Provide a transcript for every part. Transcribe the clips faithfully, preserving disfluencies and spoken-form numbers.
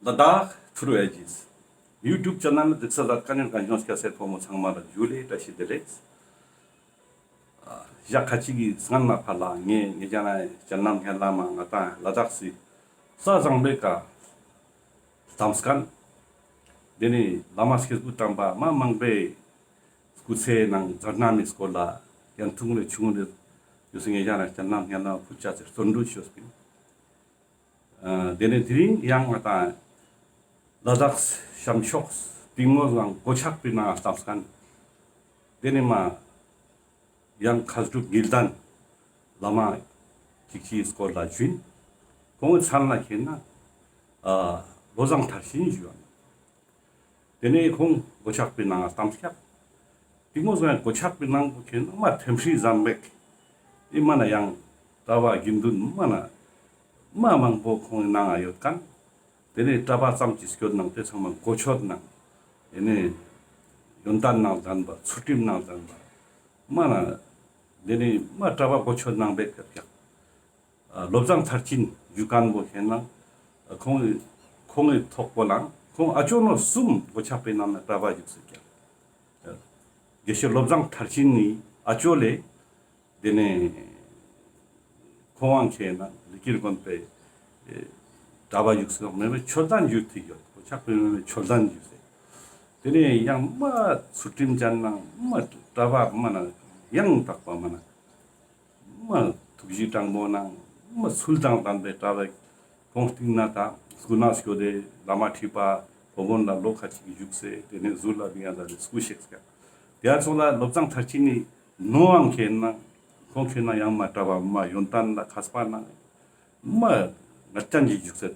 ལ་དྭགས་ཐུརུ་ཨེ་ཇིས་ཡུ་ཊུབ་ཆེ་ནལ་གཟིགས་ས་ལ་ཀ་ནེ་གང་ཡོང་སྐྱ་སེར་ཕོ་མོ་ཚང་མ་ལ་ཇུ་ལེ་བཀྲ་ཤིས་བདེ་ལེགས། ཞག་ཁ་ཅིག་གི་སྔན་མ་ཕར་ལ་ངས་ངེད་ཅག་ན་སྤྱན་ལམ་སྙན་ལམ་མ་ང་དང་ལ་དྭགས་སི་ས་བཟང་པོའི་ཀ་ལྟམས་མཁན། དེ་ནས་བླ་མ་སྐྱེས་བུ་དམ་པ་མ་མང་པོའི་སྐུ་ཚེ་ནང་མཛད་རྣམ་མི་སྐོར་ལ་ཡང་ཐུང་ལས་ཆུང་ལས་ཡོད་སེ་ངེད་ཅག་ན་སྤྱན་ལམ་སྙན་ལམ་ཕུལ་ཅེས་སི་བརྩོན་འགྲུས་ཤོས་པིན། ཨ་དེ་ནས་དེ་རིང་ཡང་ང་དང་ལ་དྭགས་ཤམ་ཕྱོགས་གཏིང་མོ་སྒང་གོ་ཆག་པའི་ནང་ལྟམས་མཁན། དེ་ནས་མ་ཡང་མཁས་གྲུབ་དགེ་ལྡན་བླ་མ་ཅིག་ཅིག་སྐོར་ལ་ཞུས། ཁོང་གི་མཚན་ལ་ཁེན་ན་ཨ་བློ་བཟང་མཐར་ཕྱིན་ཞུ་བ། དེ་ནས་ཁོང་གོ་ཆག་པའི་ནང་ལྟམས་སྐྱག། གཏིང་མོ་སྒང་གོ་ཆག་པའི་ནང་པོ་ཁེན་ན་མ་ཐེམ་ཧྲི་ཟམ་པེག་ཨི་མ་ན་ཡང་གྲྭ་པ་དགེ་འདུན་མ་ན་མ་མང་པོ་ཁོང་གི་ནང་ང་ཡོད་མཁན། དེ་ནས་གྲྭ་པ་ཙམ་གྱི་སྐྱོད་ནང་དེ་ཚང་མ་གོ་ཆོད་ནང་། དེ་ནས་ཡོན་ཏན་ནང་ལྡན་པ་ཚུལ་ཁྲིམས་ནང་ལྡན་པ་མ་ན། དེ་ནས་མ་གྲྭ་པ་གོ་ཆོད་ནང་བེག་ཕེབས་ཀྱག། ཨ་བློ་བཟང་མཐར་ཕྱིན་ཞུ་མཁན་པོ་ཁེན་ན་ཁོང་གི་ཁོང་གི་ཐོག་པོ་ལ་ཁོང་ཨ་ཅོ་ནོ་གསུམ་གོ་ཆག་པའི་ནང་ན་གྲྭ་པ་བཞུགས་སེ་ཀྱག། དགེ་བཤེས་བློ་བཟང་མཐར་ཕྱིན་ནི་ཨ་ཅོ་ལེ། དེ་ནས་ཁོང་ཁེན་ན་ལི་ཀིར་དགོན་པའི་ཨེ་གྲྭ་པ་བཞུགས་སེ་མེད་པའི་ཆོས་ལྡན་བཞུགས་ཏེ་ཡོད། གོ་ཆག་པའི་མེད་པའི་ཆོས་ལྡན་བཞུགས་སེ། དེ་ནས་ཡང་མ་ཚུལ་ཁྲིམས་ཅན་ནང་མ་གྲྭ་པ་མ་ན་ཡང་དག་པ་མ་ན་མ་ཐུགས་རྗེ་དྲང་པོ་ནང་མ་ཚུལ་དང་ལྡན་པའི་གྲྭ་པ་ཁོང་སྟིང་ན་ད་སྐུ་ན་སྐྱོད་དེ་བླ་མ་ཁྲི་པ་ཕོ་བོན་ལ་ལོ་ཁ་ཅིག་བཞུགས་སེ་དེ་ནས་ཟུར་ལ་བིང་ཡ་ད་ལེ་སྐུ་གཤེགས་སྐྱག། དེ་ཚོ་ལ་བློ་བཟང་མཐར་ཕྱིན་ནི་ནོའང་ཁེན་ན་ཁོང་ཁེན་ན་ཡང་མ་གྲྭ་པ་མ་ཡོན་ཏན་ལ་མཁས་པ་ནང་མ་ངར་ཅན་གྱི་བཞུགས་སེ།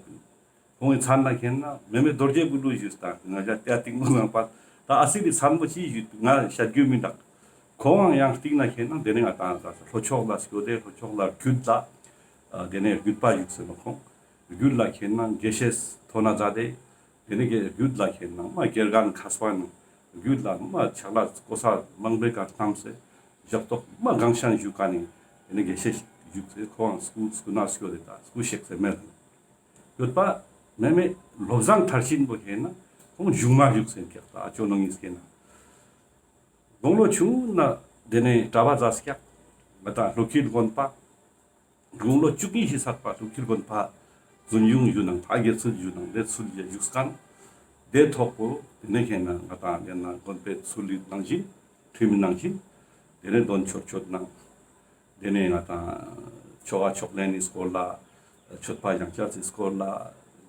ཁོང་གི་མཚན་ལ་ཁེན་ན་མེ་མེ་རྡོ་རྗེ་གུ་ལུ་ཞུས་ད་ང་ཞ་ཏེ་གཏིང་མོ་ནང་པ་ད་ཨ་སི་ནི་མཚན་པོ་ཅི་ཞུས་ང་ཤད་རྒྱུ་མི་འདུག། ཁོང་ཡང་སྟིང་ན་ཁེན་ན་དེ་ནས་ང་དང་ད་ལྷོ་ཕྱོགས་ལ་སྐྱོད་དེ་ལྷོ་ཕྱོགས་ལ་རྒྱུད་ལ་ཨ་དེ་ནས་རྒྱུད་པ་བཞུགས་སེ་ནོ་ཁོང་རྒྱུད་ལ་ཁེན་ན་དགེ་བཤེས་ཐོན་ན་མཛད་དེ་དེ་ནས་རྒྱུད་ལ་ཁེན་ན་མ་དགེ་རྒན་མཁས་པ་ནང་རྒྱུད་ལ་མ་ཕྱག་ལས་གོ་ས་མང་པོའི་ཀ་བསྣམས་སེ་ཞབས་ཏོག་མ་གང་ཤང་ཞུ་ཀ་ནས་དེ་ནས་དགེ་བཤེས་བཞུགས་སེ་ཁོང་སྐུ་སྐུ་ན་སྐྱོད་དེ་ད་སྐུ་གཤེགས་སེ་མེད། ཡོད་པ་མེ་མེ་བློ་བཟང་མཐར་ཕྱིན་པོ་ཁེན་ན་ཁོང་གཞུང་མ་བཞུགས་སེ་ཀྱག་ད་ཨ་ཅོ་ནོ་ངིས་ཁེན་ན། དགུང་ལོ་ཆུང་ན་དེ་ནས་གྲྭ་པ་མཛད་ཀྱག། ང་དང་ལྷོ་ཁུལ་དགོན་པ། དགུང་ལོ་བཅུ་གཉིས་ཤིག་ཚར་པ་ལྷོ་ཁུལ་དགོན་པ་རྫུན་ཡུང་ཞུ་ནང་ད་དགེ་ཚུལ་ཞུ་ནང་དེ་ཚུལ་ཡ་བཞུགས་མཁན། དེ་ཐོག་པོ་དེ་ནས་ཁེན་ན་ང་དང་ཡང་ན་དགོན་པའི་ཚུལ་ལི་ནང་བཞིན་ཁྲིམས་ནང་བཞིན་དེ་ནས་འདོན་ཆོག་ཆོག་ནང་། དེ་ནས་ང་དང་ཆོ་ག་ཕྱག་ལེན་ནི་སྐོར་ལ་མཆོད་པ་བཞེངས་ཅེས་སི་སྐོར་ལ་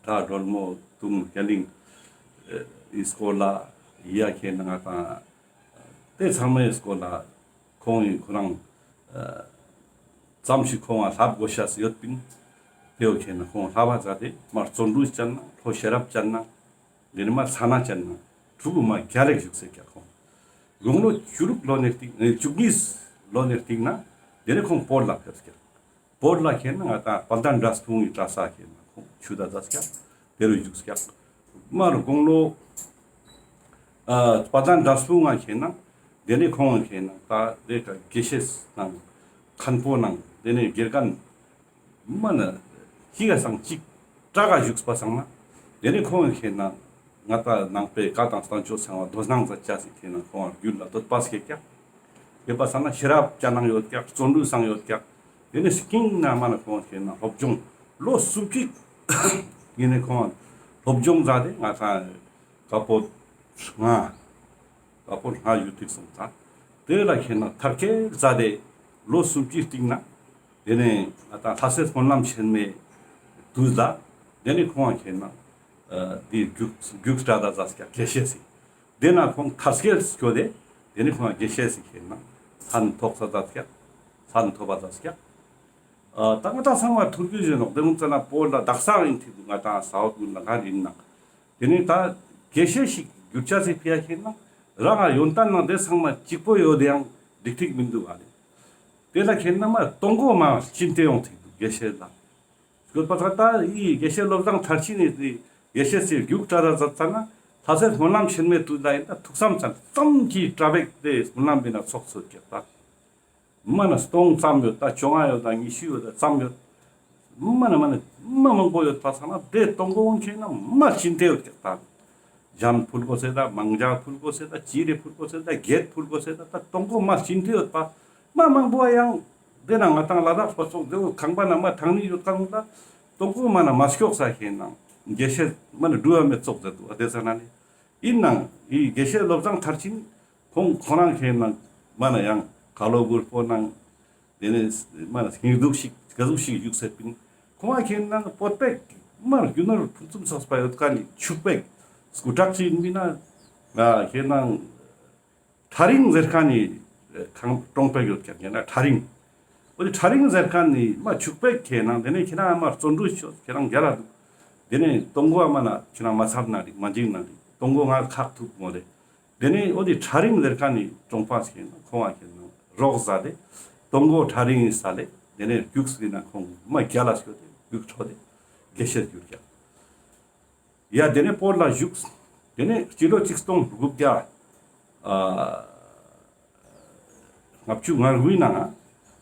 སྒྲ་སྒྲོལ་མོ་དུང་རྒྱ་གླིང་ཨི་སྐོར་ལ་ཡ་ཁེན་ན་ང་དང་དེ་ཚང་མའི་སྐོར་ལ་ཁོང་ཡིན་ཁོ་རང་ཙམ་ཞིག་ཁོང་ལ་ལྷབ་དགོས་ཤེས་ཡོད་པིན། དེ་བོ་ཁེན་ན་ཁོང་ལྷབ་པ་མཛད་དེ་མ་བརྩོན་འགྲུས་ཅན་ན་ལྷོ་ཤེས་རབ་ཅན་ན། དེ་ནས་མ་ཚ་ན་ཅན་ན་ཕྲུ་གུ་མ་རྒྱལ་ལེགས་བཞུགས་སེ་ཀྱག་ཁོང་། དགུང་ལོ་བཅུ་དྲུག་ལོ་ནས་སྟིང་ནས་བཅུ་གཉིས་ལོ་ནས་སྟིང་ན་དེ་ནས་ཁོང་བོད་ལ་ཕེབས་ཀྱག། བོད་ལ་ཁེན་ན་ང་དང་དཔལ་ལྡན་གྲྭ་སྤུངས་ཀྱི་གྲྭ་ས་ཁེན་ན་ཁོང་ཆུ་ད་ཛད་ཀྱག། དེ་རུ་བཞུགས་ཀྱག། མ་རུ་དགུང་ལོ་ཨ་དཔལ་ལྡན་གྲྭ་སྤུངས་ང་ཁེན་ན་དེ་ནས་ཁོང་ཁེན་ན་ད་དེ་ཀ་དགེ་བཤེས་ནང་མཁན་པོ་ནང་དེ་ནས་དགེ་རྒན་མ་ན་ཅིག་ག་སང་ཅིག་ཀྲག་ག་བཞུགས་པ་སང་ན་དེ་ནས་ཁོང་ཁེན་ན་ང་ད་ནང་པའི་བཀའ་དང་བསྟན་བཅོས་ཚང་བ་དོ་སྣང་མཛད་ཅེས་སི་ཁེན་ན་ཁོང་རྒྱུད་ལ་འདོད་པ་སྐྱེས་ཀྱག། སྐྱེས་པ་སང་ན་ཤེས་རབ་ཅན་ནང་ཡོད་ཀྱག། བརྩོན་འགྲུས་སང་ཡོད་ཀྱག། དེ་ནས་སྐྱིང་ན་མ་ན་ཁོང་ཁེན་ན་སློབ་སྦྱོང་ལོ་སུམ་ཅུ་ཡིན་ནས་ཁོང་སློབ་སྦྱོང་མཛད་དེ་ང་ད་ཀ་པོ་ལྔ། ཀ་པོ་ལྔ་ཡུ་ཐིག་སོང་ད། དེ་ལ་ཁེན་ན་མཐར་སྐྱེལ་མཛད་དེ་ལོ་སུམ་ཅུའི་སྟིང་ན་དེ་ནས་ང་ད་ལྷ་སྲས་སྨོན་ལམ་ཆེན་མོའི་དུས་ལ་དེ་ནས་ཁོང་ཁེན་ན་ཨ་དེ་རྒྱུགས་རྒྱུགས་གྲྭ་ད་ཛད་ཀྱག་དགེ་བཤེས་སི། དེ་ན་ཁོང་མཐར་སྐྱེལ་སྐྱོད་དེ་དེ་ནས་ཁོང་དགེ་བཤེས་སི་ཁེན་ན་མཚན་ཐོགས་ས་ཛད་ཀྱག། མཚན་ཐོབ་པ་ཛད་ཀྱག། ཨ་ད་ང་ད་ཚང་མ་ཐུར་རྒྱུ་ཞུ་ནོག། དེ་མོ་ཙ་ན་བོད་ལ་དག་ས་ཡིན་ཐིག་ང་ད་ས་འོག་ཀུན་ལ་ག་རིན་ནང་། དེ་ནས་ད་དགེ་བཤེས་ཤིག་གྱུར་ཅེས་སི་ཕི་ཡ་ཁེན་ན་རང་ང་ཡོན་ཏན་ནང་དེ་ཚང་མ་གཅིག་པོ་ཡོད་དེ་ཡང་འགྲིག་ཐིག་མི་འདུག་ག་ལེ། དེ་ལ་ཁེན་ན་མ་གཏོང་སྒོ་མ་ཕྱིན་ཏེ་ཡོང་ཐིག་འདུག་དགེ་བཤེས་ལ། སྐྱོད་པ་ད་ད་ཡི་དགེ་བཤེས་བློ་བཟང་མཐར་ཕྱིན་ནི་དེ་དགེ་བཤེས་སི་རྒྱུགས་གྲྭ་ད་ཛད་ཙ་ན་ལྷ་སྲས་སྨོན་ལམ་ཆེན་མོའི་དུས་ལ་ཡིན་ད་ཐུགས་བསམ་ཙམ་ཙམ་གྱི་གྲྭ་པ་དེ་སྨོན་ལམ་བི་ན་ཚོགས་ཚོད་ཀྱག་ད། མ་ན་སྟོང་ཙམ་ཡོད་ད་བཅོ་ལྔ་ཡོད་ད་ཉི་ཤུ་ཡོད་ད་ཙམ་ཡོད། མ་ན་མ་ན་མ་མང་པོ་ཡོད་པ་སང་ན་དེ་གཏོང་གོ་འོང་ཁེ་ན་མ་ཅིན་ཏེ་ཡོད་ཀྱག་ད། ཞན་ཕུལ་གོས་ཟེར་ད་མང་ཇ་ཕུལ་གོས་ཟེར་ད་ཅི་རེ་ཕུལ་གོས་ཟེར་ད་གྱད་ཕུལ་གོས་ཟེར་ད་ད་གཏོང་གོ་མ་ཅིན་ཏེ་ཡོད་པ་མ་མང་པོ་ཡང་དེ་ན་ང་ཏང་ལ་དྭགས་པ་ཙོགས་དེ་བོ་ཁང་པ་ན་མ་ཐང་ནི་ཡོད་ཀ་འོང་ད་གཏོང་གོ་མ་ན་མ་སྐྱོགས་ས་ཁེ་ན་དགེ་བཤེས་མ་ན་སྒྲུབ་པ་མེད་ཙོགས་ཟེར་འདུག་ཨ་དེ་ཟ་ན་ནི། ཨིན་ནང་ཨི་དགེ་བཤེས་བློ་བཟང་མཐར་ཕྱིན་ཁོང་ཁོ་རང་ཁེ་ན་མ་ན་ཡང་ཁ་ལོ་སྒུར་པོ་ནང་དེ་ནས་མ་ན་སྙིང་སྡུག་ཞིག་ག་ཟུག་ཞིག་བཞུགས་སེ་པིན། ཁོང་ཁེ་ན་བོད་པའི་མ་རྒྱུ་ནོར་ཕུན་སུམ་ཚོགས་པ་ཡོད་ཀ་ནི་ཕྱུག་པའི་སྐུ་དྲག་ཅིག་ཡིན་པིན་ན་ཁེ་ན་ཐག་རིང་ཟེར་ཁན་ནི་ཁང་གྲོང་པ་ཡོད་ཀྱག་ཡིན་ན་ཐག་རིང་། འོ་དེ་ཐག་རིང་ཟེར་ཁན་ནི་མ་ཕྱུག་པའི་ཁེ་ན་དེ་ནས་ཁེ་ན་མ་བརྩོན་འགྲུས་ཤོད་ཁེ་རང་རྒྱལ་ལ་འདུག། དེ་ནས་གཏོང་གོ་མ་ན་ཁེ་ན་མ་ཚར་ན་རིག་མ་འཇིག་ན་རིག་གཏོང་གོ་ང་ཁག་ཐུག་མོ་རེ། དེ་ནས་འོ་དེ་ཐག་རིང་ཟེར་ཁན་ནི་གྲོང་པ་ཁེ་ན་ཁོང་ཁེ་ན་རོགས་ཟ་དེ་གཏོང་གོ་ཐག་རིང་ཡིན་ས་ལེ་དེ་ནས་རྒྱུགས་ཟེར་ན་ཁོང་མ་རྒྱལ་ལ་སྐྱོད་དེ་རྒྱུགས་འཕྲོ་དེ་དགེ་བཤེས་གྱུར་ཀྱག། ཡ་དེ་ནས་བོད་ལ་བཞུགས། དེ་ནས་སྤྱི་ལོ་ཆིག་སྟོང་དགུ་བརྒྱ་ཨ་ལྔ་བཅུ་ང་དགུའི་ནང་ང་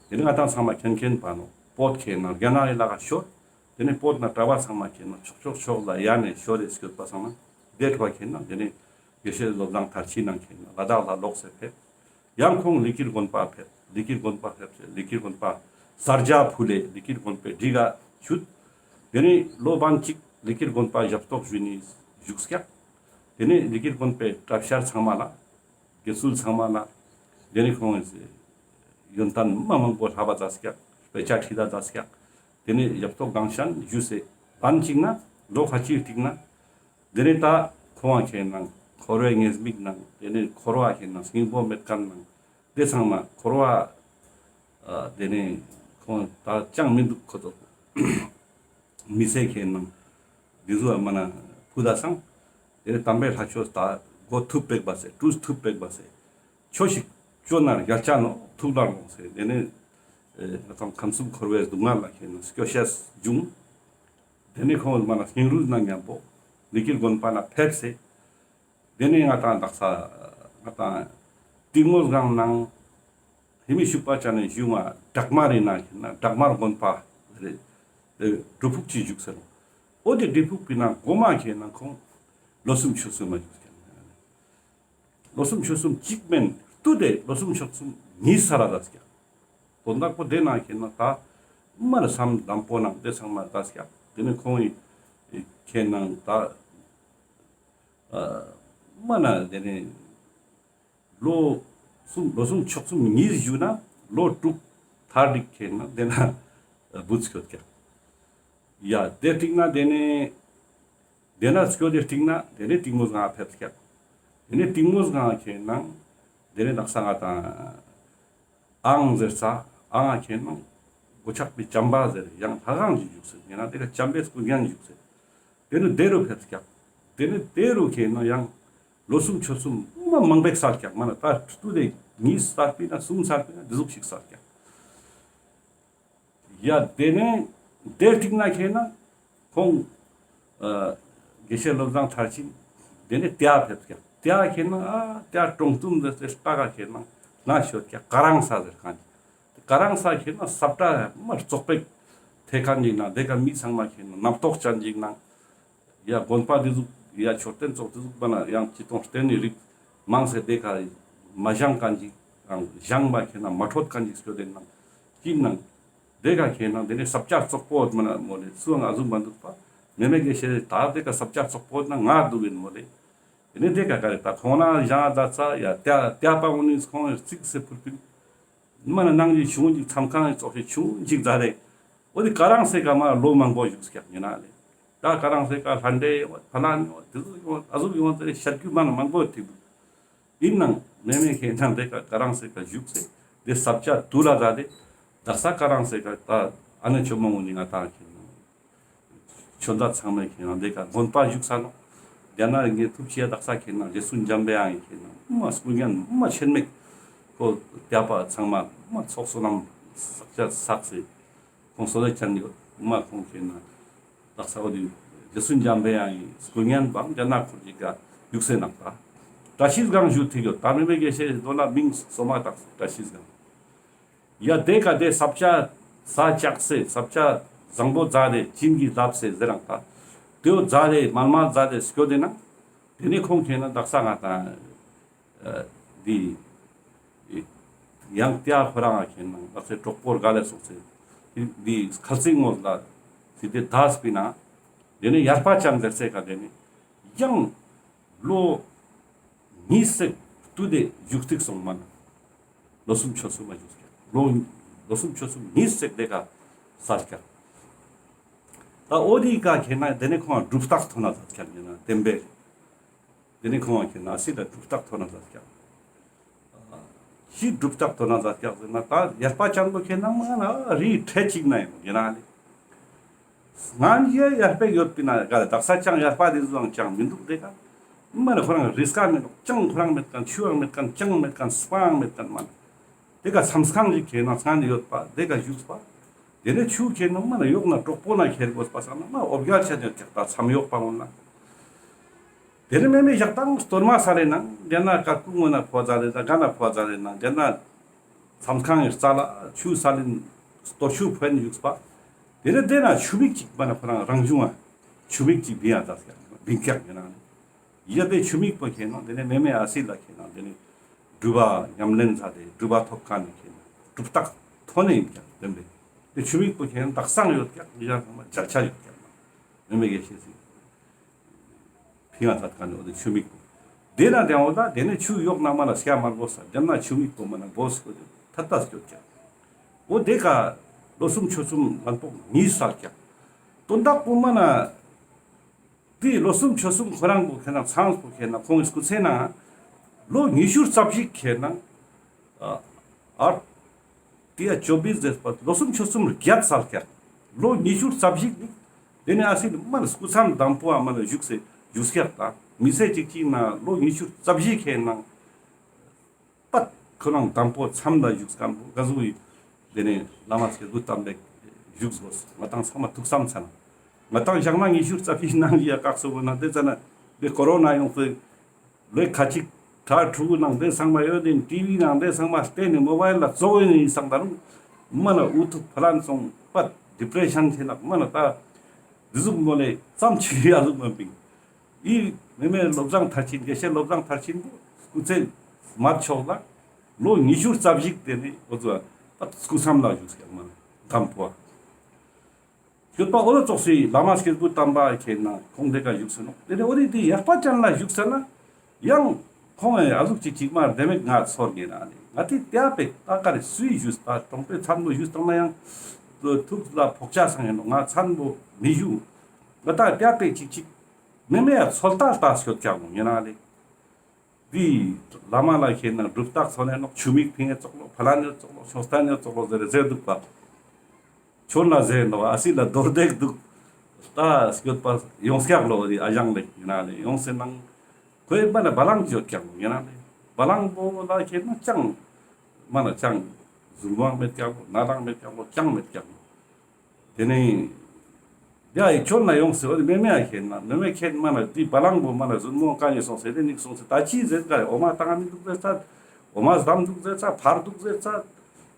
དེ་ནས་ང་ཏང་ཚང་མ་མཁྱེན་མཁྱེན་པ་ནོ་བོད་ཁེ་ན་རྒྱ་ནག་གི་ལག་ག་ཤོར། དེ་ནས་བོད་ན་གྲྭ་པ་ཚང་མ་ཁེ་ན་ཕྱོགས་ཕྱོགས་ཕྱོགས་ལ་ཡ་ནས་ཤོར་རེ་སྐྱོད་པ་སང་ན་དེ་ཐོག་ཁེ་ན་དེ་ནས་དགེ་བཤེས་བློ་བཟང་མཐར་ཕྱིན་ནང་ཁེ་ན་ལ་དྭགས་ལ་ལོག་སེ་ཕེབས། ཡང་ཁོང་ལི་ཀིར་དགོན་པ་ཕེབས། ལི་ཀིར་དགོན་པ་ཕེབས་སེ་ལི་ཀིར་དགོན་པ་ས་རྒྱ་ཕུལ་ལེ་ལི་ཀིར་དགོན་པའི་སྒྲིག་ག་ཞུགས། དེ་ནས་ལོ་བན་གཅིག་ལི་ཀིར་དགོན་པ་ཞབས་ཏོག་ཞུས་ནས་བཞུགས་ཀྱག། དེ་ནས་ལི་ཀིར་དགོན་པའི་གྲྭ་བཤེས་ཚང་མ་ལ་དགེ་ཚུལ་ཚང་མ་ལ་དེ་ནས་ཁོང་ཡོན་ཏན་མ་མང་པོ་ལྷབ་པ་མཛད་ཀྱག། དཔེ་ཆ་ཁྲིད་ད་མཛད་ཀྱག། དེ་ནས་ཞབས་ཏོག་གང་ཤན་ཞུས་སེ་བན་གཅིག་ན་ལོ་ཁ་ཅིག་ཐིག་ན། དེ་ནས་ད་ཁོང་ཁེ་ན་འཁོར་བའི་ཉེས་དམིགས་ནང་དེ་ནས་འཁོར་བ་ཁེ་ན་སྙིང་པོ་མེད་ཁན་ནང་དེ་ཚང་མ་འཁོར་བ་ཨ་དེ་ནས་ཁོང་ད་ཅང་མི་འདུག་ཁོ་ཚོ་མི་ཚེ་ཁེ་ན་འདི་ཟུ་མ་ན་ཕུད་ད་སང་དེ་ནས་དམ་པའི་ལྷ་ཆོས་ད་གོ་ཐུབ་པེག་པ་སེ་གྲུས་ཐུབ་པེག་པ་སེ་ཆོས་ཤིག་ཅོ་ན་རྒྱལ་ཆ་ནོ་ཐུགས་ལ་ལོངས་སེ་དེ་ནས་ཨེ་ང་ཏང་ཁམས་གསུམ་འཁོར་བའི་སྡུག་བསྔལ་ལ་ཁེ་ན་སྐྱོ་ཤས་བྱུང་། དེ་ནས་ཁོང་མ་ན་སྙིང་རུས་ནང་མཉམ་པོ་ལི་ཀིར་དགོན་པ་ན་ཕེབས་སེ། དེ་ནས་ང་ཏང་དག་ས་ང་ཏང་གཏིང་མོ་སྒང་ནང་ཧེ་མི་ཤུག་པ་ཅན་ནས་བཞུགས་མ་བྲག་དམར་རི་ན་ཁེ་ན་བྲག་དམར་དགོན་པ་རེ་དེ་སྒྲུབ་ཕུག་ཅིག་བཞུགས་ཟེར་ནོ། འོ་དེ་སྒྲུབ་ཕུག་པི་ན་གོ་མ་ཁེ་ན་ཁོང་ལོ་གསུམ་ཆོས་གསུམ་མ་བཞུགས་ཀྱག། ལོ་གསུམ་ཆོས་གསུམ་གཅིག་མན་ཏུ་དེ་ལོ་གསུམ་ཆོས་གསུམ་ཉིས་ས་ར་ད་ཀྱག། དོན་དག་པོ་དེ་ན་ཁེ་ན་ད་མ་ལ་སམ་དམ་པོ་ནང་དེ་ཚང་མ་ད་ཀྱག། དེ་ནས་ཁོང་ངི་ཁེ་ན་ད་ཨ་མ་ན་དེ་ནས་ལོ་གསུམ་ལོ་གསུམ་ཆོས་གསུམ་ཉིས་བཞུགས་ན་ལོ་དྲུག་ཐར་འགྲིག་ཁེ་ན་དེ་ན་བུད་སྐྱོད་ཀྱག། ཡ་དེ་ཐིག་ན་དེ་ནས་དེ་ན་སྐྱོད་དེ་ཐིག་ན་དེ་ནས་གཏིང་མོ་སྒང་ཕེབས་ཀྱག། དེ་ནས་གཏིང་མོ་སྒང་ཁེ་ན་དེ་ནས་དག་ས་ང་ཏང་ཨང་ཟེར་ས་ཨང་ཁེ་ན་གོ་ཆག་པའི་བྱམས་པ་ཟེར་ཡང་ལྷ་ཁང་ཞིག་བཞུགས་ཟེར་ཡང་ན་དེ་ཀ་བྱམས་པའི་སྐུ་བརྙན་བཞུགས་ཟེར། དེ་ནས་དེ་རུ་ཕེབས་ཀྱག། དེ་ནས་དེ་རུ་ཁེ་ན་ཡང་ལོ་གསུམ་ཆོས་གསུམ་མ་མང་པེག་སལ་ཀྱག། མ་ན་ད་ཏུ་དེ་ཉིས་སལ་པིན་ན་གསུམ་སལ་པིན་ན་དེ་ཟུག་ཞིག་སལ་ཀྱག། ཡ་དེ་ནས་དེ་ཐིག་ན་ཁེ་ན་ཁོང་ཨ་དགེ་བཤེས་བློ་བཟང་མཐར་ཕྱིན་དེ་ནས་དེ་ཕེབས་ཀྱག། དེ་ཁེ་ན་ཨ་དེ་གྲོང་གཏུམ་ཟེར་ཏེ་ལྟ་ག་ཁེ་ན་ན་ཤོད་ཀྱག། ཀ་རང་ས་ཟེར་ཁན་ཀ་རང་ས་ཁེ་ན་ས་བཀྲ་མ་བཙོག་པེག་ཐེ་ཁན་ཞིག་ན་དེ་ཀ་མི་ཚང་མ་ཁེ་ན་རྣམ་རྟོག་ཅན་ཞིག་ན། ཡ་དགོན་པ་འདི་ཟུག་ཡ་མཆོད་རྟེན་ཙོགས་འདི་ཟུག་པ་ན་ཡང་ཅི་གཏོང་རྟེན་ནི་རིགས་མང་སེ་དེ་ཀ་མ་བཞེངས་ཁན་ཅིག་ཡང་བཞེངས་པ་ཁེ་ན་མ་འཕྲོད་ཁན་ཅིག་སྐྱོད་དེ་ནང་ཅི་ནང་དེ་ཀ་ཁེ་ན་དེ་ནས་ས་བཅད་བཙོག་པོ་མ་ན་མོ་ལེ་སུའང་ཨ་ཟུག་མ་འདུག་པ། མེ་མེ་དགེ་བཤེས་ད་དེ་ཀ་ས་བཅད་བཙོག་པོ་ན་ང་འདུག་ཡིན་མོ་ལེ། དེ་ནས་དེ་ཀ་ག་རེ་ད་ཁོང་ན་བཞེངས་ད་ཚ་ཡ་དེ་དེ་པ་འོ་ནི་ཁོང་རྩིག་སེ་ཕུལ་ཕུལ། མ་ན་ནང་གི་ཆུང་ཅིག་མཚམས་ཁང་གི་ཙོགས་ཤིག་ཆུང་ཅིག་མཛད་དེ། འོ་དེ་ཀ་རང་སེ་ཀ་མ་ལོ་མང་པོ་བཞུགས་ཀྱག་ཡིན་ན་ལེ། ད་ཀ་རང་སེ་ཀ་ལྷ་འདྲེ་ཡོང་ཕ་ལན་ཡོང་དེ་ཟུག་ཡོང་ཨ་ཟུག་ཡོང་ཟེར་ཤར་རྒྱུ་མ་ན་མང་པོ་ཐིག་འདུག། ཡིན་ནང་མེ་མེ་ཁེ་ན་དེ་ཀ་ཀ་རང་སེ་ཀ་བཞུགས་སེ་དེ་ས་བཅད་དུ་ལ་མཛད་དེ་དག་ས་ཀ་རང་སེ་ཀ་ད་ཨ་ནེ་ཆོས་མང་པོ་ནི་ང་ཏང་ཁེ་ན། ཆོས་མཛད་ཚང་མས་ཁེ་ན་དེ་ཀ་དགོན་པ་བཞུགས་ས་ནོ། རྒྱ་ནག་ངས་ཐུབ་ཆེ་དག་ས་ཁེ་ན་རྗེ་བཙུན་འཇམ་པའི་དབྱངས་ཁེ་ན་མ་སྐུ་བརྙན་མ་ཆེན་མེད་ཁོ་དེ་པ་ཚང་མ་མ་ཚོགས་བསོད་ནམས་བསགས་ཆ་བསགས་སེ་ཁོང་བསོད་ནམས་ཅན་ཡོད་མ་ཁོང་ཁེ་ན་དག་ས་འོ་དེ་རྗེ་བཙུན་འཇམ་པའི་དབྱངས་སྐུ་བརྙན་བང་རྒྱ་ནག་ཁོར་གྱི་ཀ་བཞུགས་སེ་ནང་ད་བཀྲ་ཤིས་སྒང་བཞུགས་ཐིག་ཡོད། ད་མེ་མེ་དགེ་བཤེས་དོ་ན་མིང་སོ་མ་བཏགས་བཀྲ་ཤིས་སྒང་། ཡ་དེ་ཀ་དེ་ས་བཅད་ས་བཅག་སེ་ས་བཅད་ བཟང་པོ་མཛད་དེ་བྱིན་གྱིས་བརླབས་སེ་ཟེར་རང་ད། དེའོ་མཛད་དེ་མལ་མལ་མཛད་དེ་སྐྱོད་དེ་ན། དེ་ནས་ཁོང་ཁྱེད་ན་དག་ས་ང་དང་འདི་ཡང་ཏེ་ཁོ་རང་ཁྱེད་ན་དག་ས་གྲོགས་པོ་རྒ་ལས་སོང་སེ་འདི་ཁལ་ཚིག་ངོས་ལ་སི་དེ་དག་སྤིན་ན། དེ་ནས་ཡར་པ་ཅན་ཟེར་སེ་ཀ་དེ་ནས་ཡང་ལོ་གཉིས་སེ་བསྟུད་དེ་བཞུགས་ཏེ་སོང་མ་ན། ལོ་གསུམ་ཕྱོགས་གསུམ་མ་བཞུགས་ཀྱང་ལོ་ལོ་གསུམ་ཕྱོགས་གསུམ་གཉིས་སེ་དེ་ཀ་སལ་ཀྱང་། ད་འོ་དེ་ཀ་ཁྱེད་ན་དེ་ནས་ཁོང་ལ་གྲུབ་རྟགས་ཐོན་ན་ཟ་ཀྱང་ཡིན་ན་བདེན་པས། དེ་ནས་ཁོང་ལ་ཁྱེད་ན་སི་ལ་གྲུབ་རྟགས་ཐོན་ན་ཟ་ཀྱང་། ཤི་གྲུབ་རྟགས་ཐོན་ན་ཟ་ཀྱང་ཟེར་ན་ད་ཡར་པ་ཅན་པོ་ཁྱེད་ན་མ་ན་རི་ཁྲེ་ཅིག་ན་ཡིན་ཡིན་ན་ལེ། སྔན་ཡེ་ཡར་པེ་ཡོད་པིན་ན་ག་ལ་དག་ས་ཅང་ཡར་པ་དེ་ཟུང་ཅང་མི་འདུག་དེ་ཀ་མ་ན་ཁོ་རང་རི་སྐ་མེད་ནོག་ཅང་ཁོ་རང་མེད་མཁན་ཆུའང་མེད་མཁན་ཅང་མེད་མཁན་སྤང་མེད་མཁན་མ་ན། དེ་ཀ་མཚམས་ཁང་ཞིག་ཁྱེད་ན་སྔན་ཡོད་པ་དེ་ཀ་བཞུགས་པ། དེ་ནས་ཆུ་ཁྱེད་ན་མ་ན་ཡོག་ན་གྲོགས་པོ་ན་ཁྱེར་དགོས་པ་སང་ན་མ་འོ་བརྒྱལ་ཆ་ནས་ཀྱག་ད་མཚམས་ཡོག་པ་འོང་ན། དེ་ནས་མེ་མེ་ཞག་དང་སྟོར་མ་ས་རེ་ནང་དེ་ན་ཀ་ཀུ་ངོ་ན་ཕོ་ཛ་རེ་ད་ག་ན་ཕོ་ཛ་རེ་ནང་དེ་ན། མཚམས་ཁང་ངི་རྩ་ལ་ཆུ་ས་ལིན་སྟོར་ཆུ་ཕན་བཞུགས་པ། དེ་ནས་དེ་ན་ཆུ་མིག་ཅིག་མ་ན་ཁོ་རང་རང་བྱུང་བ་ཆུ་མིག་ཅིག་བིང་ཡ་ད་སྐྱག་བིང་སྐྱག་ཡིན་ན། ཡ་དེ་ཆུ་མིག་པོ་ཁྱེད་ན་དེ་ནས་མེ་མེ་ཨ་སི་ལ་ཁྱེད་ན་དེ་ནས་སྒྲུབ་པ་ཉམས་ལེན་ཚ་དེ་སྒྲུབ་པ་ཐོབ་ཁ་ནས་ཁྱེད་ན་གྲུབ་རྟགས་ཐོན་ནས་ཡིན་ཀྱག་བདེན་པས། དེ་ཆུ་མིག་པོ་ཁྱེད་ན་དག་སང་ཡོད་ཀྱག་ཡ་ཁོ་མ་འཇལ་ཆ་ཡོད་ཀྱག་མ་མེ་མེ་གེ་ཤེས་སི། ཕིང་ང་ཐད་ཀ་ནི་འོ་དེ་ཆུ་མིག་པོ། དེ་ན་དེ་འོ་ད་དེ་ནས་ཆུ་ཡོག་ན་མ་ན་སྐྱ་མ་བོ་ས་དེ་ན་ཆུ་མིག་པོ་མ་ན་བོ་ས་ཀོ་དེ་ཐད་ད་སྐྱོད་ཀྱག་འོ་དེ་ཀ་ལོ་གསུམ་ཆོ་གསུམ་ལན་པོ་གཉིས་སལ་ཀྱག་དོན་དག་པོ་མ་ན་དེ་ལོ་གསུམ་ཆོ་གསུམ་ཁོ་རང་པོ་ཁྱེད་ན་ཚང་པོ་ཁྱེད་ན་ཁོང་གི་སྐུ་ཚེ་ན་ལོ་ཉི་ཤུ་རྩ་བཞི་ཁྱེད་ན་ཨ་ཨར། དེ་ཡ་ཅོ་བིས་ཟེར་པ་ལོ་གསུམ་ཆོ་གསུམ་བརྒྱད་སལ་ཀྱག་ལོ་ཉི་ཤུ་རྩ་བཞི་ནི། དེ་ནས་ཨ་སི་ནི་མ་ན་སྐུ་མཚམས་དམ་པོ་ཨ་མ་ན་བཞུགས་སེ་བཞུགས་ཀྱག་ད་མི་ཚེ་གཅིག་གཅིག་ན་ལོ་ཉི་ཤུ་རྩ་བཞི་ཁེ་ནང་པད་ཁོ་རང་དམ་པོ་མཚམས་ལ་བཞུགས་སྐམ་པོ་ག་ཟུག་ཡིན། དེ་ནས་བླ་མ་སྐྱེས་བུ་དམ་པས་བཞུགས་དགོས་ང་ཏང་ཚང་མ་ཐུགས་བསམ་ཚ་ན་ང་ཏང་ཞག་ན་ཉི་ཤུ་རྩ་བཞི་ནང་ཡ་བཀག་སོ་བོ་ན་དེ་ཙ་ན་དེ་ཀོ་རོ་ན་ཡོང་སོ། ལོས་ཁ་ཅིག་ཁྲ་ཕྲུ་གུ་ནང་དེ་ཚང་མ་ཡོད་དེ་ཊི་ཝི་ནང་དེ་ཚང་མ་བལྟས་ནས་མོ་བའིལ་ལ་ཙོག་ཡོད་ནས་སང་ད་རུང་མ་ན་འུ་ཐུག་ཕ་ལན་སོང་པ་ཌི་པྲེ་ཤན་ཆེ་ནག་མ་ན་ད་དེ་ཟུག་མོ་ལས་ཙམ་ཆེ་ཡ་ཟུག་མ་པིང་ཨི་མེ་མེ་བློ་བཟང་མཐར་ཕྱིན་དགེ་བཤེས་བློ་བཟང་མཐར་ཕྱིན་པོ་སྐུ་ཚེ་མར་ཆོག་ལ་ལོ་ཉི་ཤུ་རྩ་བཞི་དེ་ནས་འོ་ཙོ་པ་སྐུ་མཚམས་ལ་བཞུགས་ཀྱང་མ་ན་དམ་པོ་བ། སྐྱོད་པ་འོ་ལ་ཙོགས་སི་བླ་མ་སྐྱེས་བུ་དམ་པ་ཁེ་ན་ཁོང་དེ་ཀ་བཞུགས་སེ་ནོག་དེ་ནས་འོ་དེ་དེ་ཡར་པ་ཅན་ལ་བཞུགས་སེ་ན་ཡང་ཁོང་ཨེ་ཨ་ཟུག་ཅིག་ཅིག་མ་རྡེ་མེད་ང་ཚོར་ངེ་ན་ནི་ང་དེ་ཏེ་ཨ་པེ་ད་ཀ་རེ་སུའི་བཞུགས་ད་གྲོང་པའི་ཚབ་མོ་བཞུགས་བཏང་ན་ཡང་ཐུགས་ལ་ཕོག་ཆ་སང་ཡིན་ནོག་ང་ཚབ་མོ་མི་བཞུགས་ང་ད་ཏེ་ཨ་པེ་ཅིག་ཅིག་མེ་མེ་ཡ་ཚོལ་ལྟ་ལྟ་སྐྱོད་ཀྱག་མོ་ངེ་ན་ནི། དེ་བླ་མ་ལ་ཁེ་ན་སྒྲུབ་རྟགས་ཚོ་ནས་ནོག་ཆུ་མིག་ཕིང་ངེ་ཙོག་ལོ་ཕ་ལ་ནེ་ཙོག་ལོ་ཆོ་སྟ་ནེ་ཙོག་ལོ་ཟེར་ཟེར་འདུག་པ། ཆོ་ན་ཟེར་ནོག་ཨ་སི་ལ་རྡོར་བརྡེག་འདུག་ད་སྐྱོད་པ་ཡོང་སྐྱག་ལོ་དེ་ཨ་ཞང་ལེགས་ཡིན་ན་ནི་ཡོང་སེ་ནང་ཁོའི་པ་ན་བ་ལང་ཅོད་ཀྱག་ལོ་ཡིན་ན་ནི་བ་ལང་པོ་ལ་ཁེ་ན་ཅང་མ་ན་ཅང་ཟུར་མང་མེད་ཀྱག་ལོ་ན་ལང་མེད་ཀྱག་ལོ་ཅང་མེད་ཀྱག་ལོ། དེ་ནས་ཡ་ཡི་ཁྱོད་ན་ཡོང་སེ་འོ་དེ་མེ་མེ་ཡ་ཁེན་ན་མེ་མེ་ཁེན་མ་ན་དེ་བ་ལང་པོ་མ་ན་ཟུར་མོ་ཀ་ནས་སོང་སེ་དེ་ནིག་སོང་སེ་ད་ཅི་ཟེར་ག་འོ་མ་བཏང་མི་འདུག་ཟེར་ཚ། འོ་མ་བསྡམས་འདུག་ཟེར་ཚ་ཕར་འདུག་ཟེར་ཚ།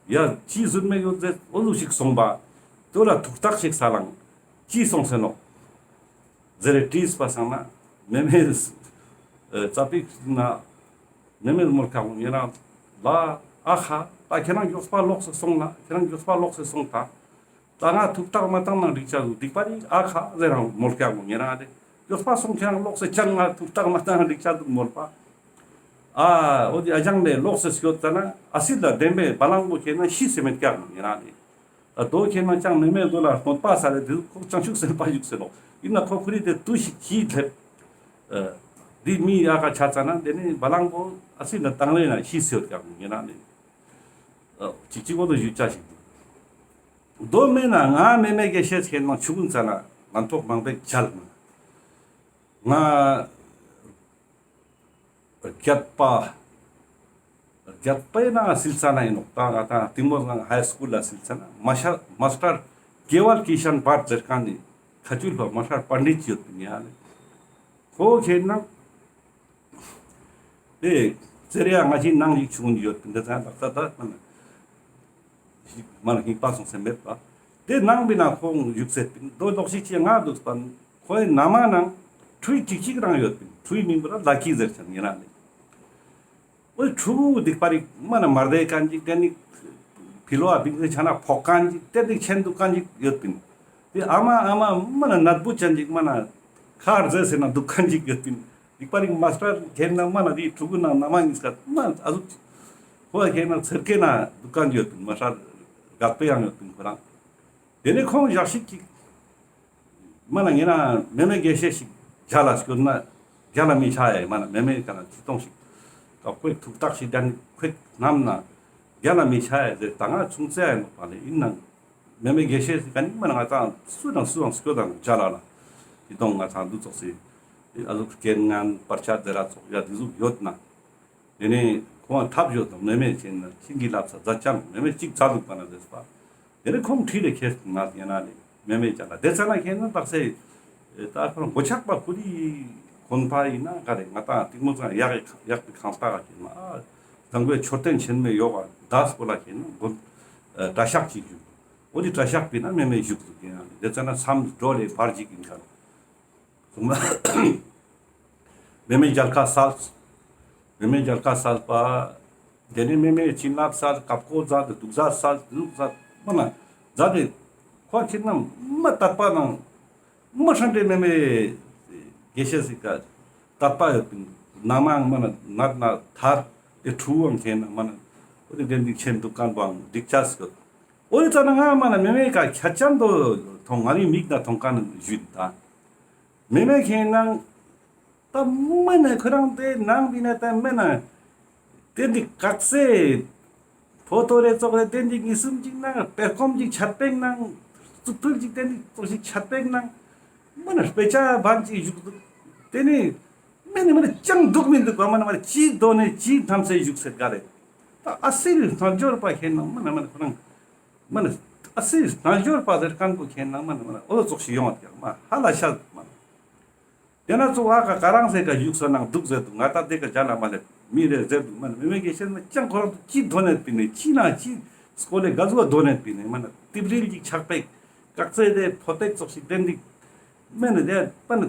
ཡ་ཅི་ཟུར་མེ་ཡོད་ཟེར་འོ་ལུ་ཞིག་སོང་པ། དོ་ལ་ཐུག་ཐག་ཞིག་ས་ལང་ཅི་སོང་སེ་ནོག་ཟེར་རེ་དྲིས་པ་སང་ན་མེ་མེ་ཙ་པིག་ན་མེ་མེ་མོལ་ཁ་ངེ་རང་ལ་ཨ་ཁ་ད་ཁྱེད་རང་མགྱོགས་པ་ལོག་སེ་སོང་ན་ཁྱེད་རང་མགྱོགས་པ་ལོག་སེ་སོང་ད། ད་ང་ཐུག་ཐག་མ་བཏང་ན་འགྲིག་ཆ་འདུག་སྡིག་པ་རེད་ཨ་ཁ་ཟེར་རང་མོལ་ཀྱག་མོ་ཉེ་རང་རེད། མགྱོགས་པ་སོང་ཁྱེད་རང་ལོག་སེ་ཅང་ང་ཐུག་ཐག་མ་བཏང་ན་འགྲིག་ཆ་འདུག་མོལ་པ། ཨ་འོ་དེ་ཨ་ཅང་ལས་ལོག་སེ་སྐྱོད་ཙ་ན་ཨ་སི་ལ་བདེན་པའི་བ་ལང་པོ་ཁྱེད་ན་ཤི་སེ་མེད་ཀྱག་མོ་ཉེ་རང་རེད། ད་དོ་ཁྱེད་ན་ཅང་མེ་མེ་དོ་ལ་གནོད་པ་ས་རེད་དེ་ཁོ་ཅང་ཤུགས་སེ་པ་ཡུག་སེ་ལོག་ཡིན་ན་ཁོ་ཁུ་རི་དེ་ཏུ་ཞིག་ཅི་སླེབས། འདི་མི་ཡ་ཁ་ཆ་ཙ་ན་དེ་ནི་བ་ལང་པོ་ཨ་སི་ལ་བཏང་རེད་ན་ཤི་སེ་ཡོད་ཀྱག་མོ་ཉེ་རང་རེད། ཅིག་ཅིག་འོ་དོ་ཞུ་ཅ་ཞིག་འདུག་མདོ་མེད་ན་ང་མེ་མེ་གེ་ཤེས་ཁྱེད་ནང་ཆུ་ཀུན་ཙ་ན་ལན་ཐོག་མང་པོ་ཅལ་མ། ང་རྒྱད་པ་རྒྱད་པའི་ནང་སིལ་ཙ་ན་ཡིན་ནོག་ད་ང་ད་ཏིང་མོ་ང་ཧའི་སྐུལ་ལ་སིལ་ཙ་ན་མ་ཤ་མ་སྟར་ཀེ་ཝལ་ཀི་ཤན་བྷཊ་ཟེར་མཁན་ནི་ཁ་ཆུལ་པ་མ་སྟར་པཎྜི་ཏ་ཡོད་པིན་ཡ་ལེ། ཁོ་ཁྱེད་ན། དེ་ཟེར་ཡ་ང་ཅི་ནང་ཞིག་ཆུང་ཡོད་འདི་ཚང་ལག་ས་ད་མ་ན་ཞིག་མ་ན་སྙིང་པ་སོང་སེ་མེད་པ། དེ་ནང་པའི་ནང་ཁོང་བཞུགས་སེད་པིན། དོ་ལོག་ཤིག་ཅིག་ང་འདུག་པ། ཁོའི་ན་མ་ནང་ཕྲུ་གུ་ཅིག་ཅིག་རང་ཡོད་པིན། ཕྲུ་གུའི་མིང་པོ་ལ་ལ་ཀི་ཟེར་ཅན་ཡིན་ན་ལེ། འོ་ཕྲུ་གུ་འདི་པར་རིག་མ་ན་མར་དེ་གན་ཅིག་དེ་ནི་ཕི་ལོ་ཨ་བིང་ཆ་ན་ཕོག་གན་ཅིག་དེ་ནི་ཆེན་འདུག་གན་ཅིག་ཡོད་པིན། དེ་ཨ་མ་ཨ་མ་མ་ན་ནད་བུ་ཅན་ཅིག་མ་ན་ཁར་ཟེར་ཟེར་ན་འདུག་གན་ཅིག་ཡོད་པིན། འདི་པར་རིག་མ་སྟར་ཁེན་ན་མ་ན་དེ་ཕྲུ་གུ་ན་ན་མ་ཉིས་ཀ་མ་ཨ་ཟུག་ཁོ་ཁེན་ན་ཚེར་ཁེན་ན་འདུག་གན་ཅིག་ཡོད་པིན། མ་སྟར་གག་པེ་ཡང་ཡོད་པིན་ཁོ་རང་། དེ་ནས་ཁོང་ཞག་ཞིག་གི་མ་ན་ངེ་ན་མེ་མེ་དགེ་བཤེས་ཤིག་རྒྱ་ལ་སྐྱོད་ན་རྒྱ་ལ་མི་ཆ་ཡ་མ་ན་མེ་མེ་ག་ན་ཅི་གཏོང་ཞིག་ག་ཁོས་ཐུག་ཐག་ཞིག་དན་ཁོས་ནམ་ན་རྒྱ་ལ་མི་ཆ་ཡ་ཟེར་ད་ང་ཆུང་ཙེ་ཡ་ནོག་པ་ལེ། ཡིན་ནང་མེ་མེ་དགེ་བཤེས་ཤིག་ག་ནི་མ་ན་ང་ཚང་སུ་དང་སུའང་སྐྱོད་དང་རྒྱ་ལ་ལ་ཅི་གཏོང་ང་ཚང་འདུ་ཚོགས་སི་ཨ་ཟུག་རྐྱེན་ངན་བར་ཆད་དེ་ར་ཚོགས་ཡ་དེ་ཟུག་ཡོད་ན། དེ་ནས་ཁོང་ཐབས་ཡོད་དང་མེ་མེ་ཆེན་ན་ཁྱིམ་གྱི་ལབ་ས་མཛད་ཅང་མེ་མེ་གཅིག་མཛད་འདུག་པ་ན་ཟེར་པ། དེ་ནས་ཁོང་ཁྲིད་དེ་ཁྱེར་ང་ཡིན་ན་ལེ་མེ་མེ་ཅང་ལ་དེ་ཚ་ན་ཁྱེད་ན་བརྟག་སེ་ད་ཁོང་མགོ་ཆག་པ་ཁུ་རི་གོན་པ་ཡིན་ན་ག་རེ་ང་ཏང་གཏིང་མོ་ཚང་ཡག་ཡག་པའི་ཁང་པ་ག་ཁྱེད་ན་ཨ་དང་པོའི་མཆོད་རྟེན་ཆེན་མོའི་ཡོག་ག་དཱས་པོ་ལ་ཁྱེད་ན་དགོན་གྲྭ་ཤག་ཅིག་བཞུགས། འོ་དེ་གྲྭ་ཤག་པའི་ན་མེ་མེ་བཞུགས་འདུག་ཡིན་ན་ལེ་དེ་ཚ་ན་མཚམས་འགྲོ་ལེ་བར་ཅིག་ཡིན་ཁ་ལ། སོང་ན། མེ་མེ་མཇལ་ཁ་སལ། མེ་མེ་མཇལ་ཁ་སལ་པ། དེ་ནས་མེ་མེ་བྱིན་རླབས་སལ་བཀའ་བསྒོ་མཛད་དེ་འདུག་མཛད་སལ་འདུག་མཛད་མ་ན་མཛད་དེ་ཁོ་ཁྱེད་ན་མ་དད་པ་ནང་མ་ཧྲན་ཏེ་མེ་མེ་དགེ་བཤེས་སི་ཀ་དད་པ་ཡོད་པིན། ན་མའང་མ་ན་ནད་ན་ཐར་ཏེ་ཕྲུ་གུའང་ཁྱེད་ན་མ་ན་འོ་དེ་དེ་འདི་ཆེན་འདུག་གན་པའང་འགྲིག་ཆ་སི་ཡོད། འོ་དེ་ཙ་ན་ང་མ་ན་མེ་མེ་ཀ་ཁྱད་ཅན་དོ་མཐོང་ང་རི་མིག་ན་མཐོང་ག་ན་ཞུས་ད། མེ་མེ་ཁྱེད་ནང་ད་མེ་ན་ཁོ་རང་དེ་ནང་དེ་ན་ད་མེ་ན་དེ་འདི་གག་སེ་ཕོ་ཏོ་རེ་ཙོག་རེ་དེ་འདི་ཉིས་སུམ་ཅིག་ནང་པེར་ཁོམ་ཅིག་ཆད་པེག་ནང་གཙུག་ཕུད་ཅིག་དེ་འདི་ཙོག་ཅིག་ཆད་པེག་ནང་མེ་ན་དཔེ་ཆ་བན་ཅིག་བཞུགས་འདུག། དེ་ནི་མེ་ནི་མེ་ན་ཅང་འདུག་མི་འདུག་པ་མ་ན་མ་ན་ཅི་དོ་ནས་ཅི་ཐམས་སེ་བཞུགས་སེ་ག་རེ་ད་ཨ་སི་རི་རྣལ་འབྱོར་པ་ཁྱེད་ནང་མ་ན་མ་ན་ཁོ་རང་མ་ན་ཨ་སི་རྣལ་འབྱོར་པ་ཟེར་མཁན་པོ་ཁྱེད་ན་མ་ན་མ་ན་འོ་ཙོག་ཞིག་ཡོང་བ་ཀྱང་མ་ཧ་ལ་ཤ་མ་ན། དེ་ན་ཙོག་ཨ་ཀ་ཀ་རང་ཟེར་ཀ་བཞུགས་ས་ནང་འདུག་ཟེར་འདུག། ང་ད་དེ་ཀ་རྒྱ་ལ་མ་ལེབ་མི་རེ་ཟེར་འདུག་མ་ན། མེ་མེ་དགེ་བཤེས་མ་ཅང་ཁོ་རང་ཅི་དོ་ནད་པི་ནི་ཅི་ན་ཅི་སྐོ་ལེ་ག་ཟུ་བ་དོ་ནད་པི་ནི་མ་ན་ཏིབ་རིལ་གྱི་ཆག་པེག་ཀག་ཙེ་དེ་ཕོ་ཏེག་ཙོག་ཞིག་དེ་འདི་མེ་ནི་དེ་པ་ནི་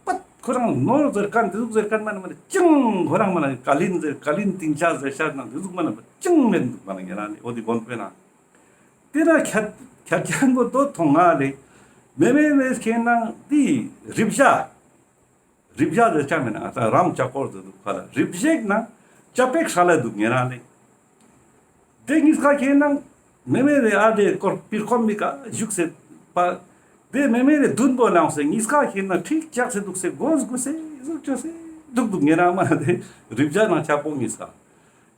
པད་ཁོ་རང་ནོར་ཟེར་མཁན་དེ་ཟུག་ཟེར་མཁན་མ་ན་མ་ན་ཅང་ཁོ་རང་མ་ན་ཀ་ལིན་ཟེར་ཀ་ལིན་ཏིང་ཆ་ཟེར་ཤར་ན་དེ་ཟུག་མ་ན་ཅང་མེད་འདུག་མ་ན། ཉེ་རང་ནི་འོ་དེ་དགོན་པའི་ནང་དེ་ན་ཁྱད་ཁྱད་ཁྱད་པོ་དོ་མཐོང་ང་ལེ། མེ་མེ་ནི་ཁྱེད་ནང་དེ་རི་བྱ་རི་བྱ་ཟེར་ཆ་མེད་ན་ང་ཚང་རམ་ལྕགས་པོར་ཟེར་འདུག་ཁ་ལ་རི་བྱེག་ནང་ལྕགས་པེག་ཧྲ་ལ་འདུག་ཉེ་རང་ལེ། དེ་ཉིས་ཀ་ཁྱེད་ནང་མེ་མེ་རེ་ཨ་དེ་སྐོར་པིར་ཁོམ་མི་ཀ་བཞུགས་སེ་པ། དེ་མེ་མེ་རེ་བདུན་པོ་ལངས་སེ་ཉིས་ཀ་ཁྱེད་ནང་ཁྲིག་ལྕགས་སེ་འདུག་སེ་གོས་གུ་སེ་ཟུག་ཅོ་སེ་འདུག་འདུག་ཉེ་རང་མ་དེ་རི་བྱ་ནང་ལྕགས་པོ་ཉིས་ཀ།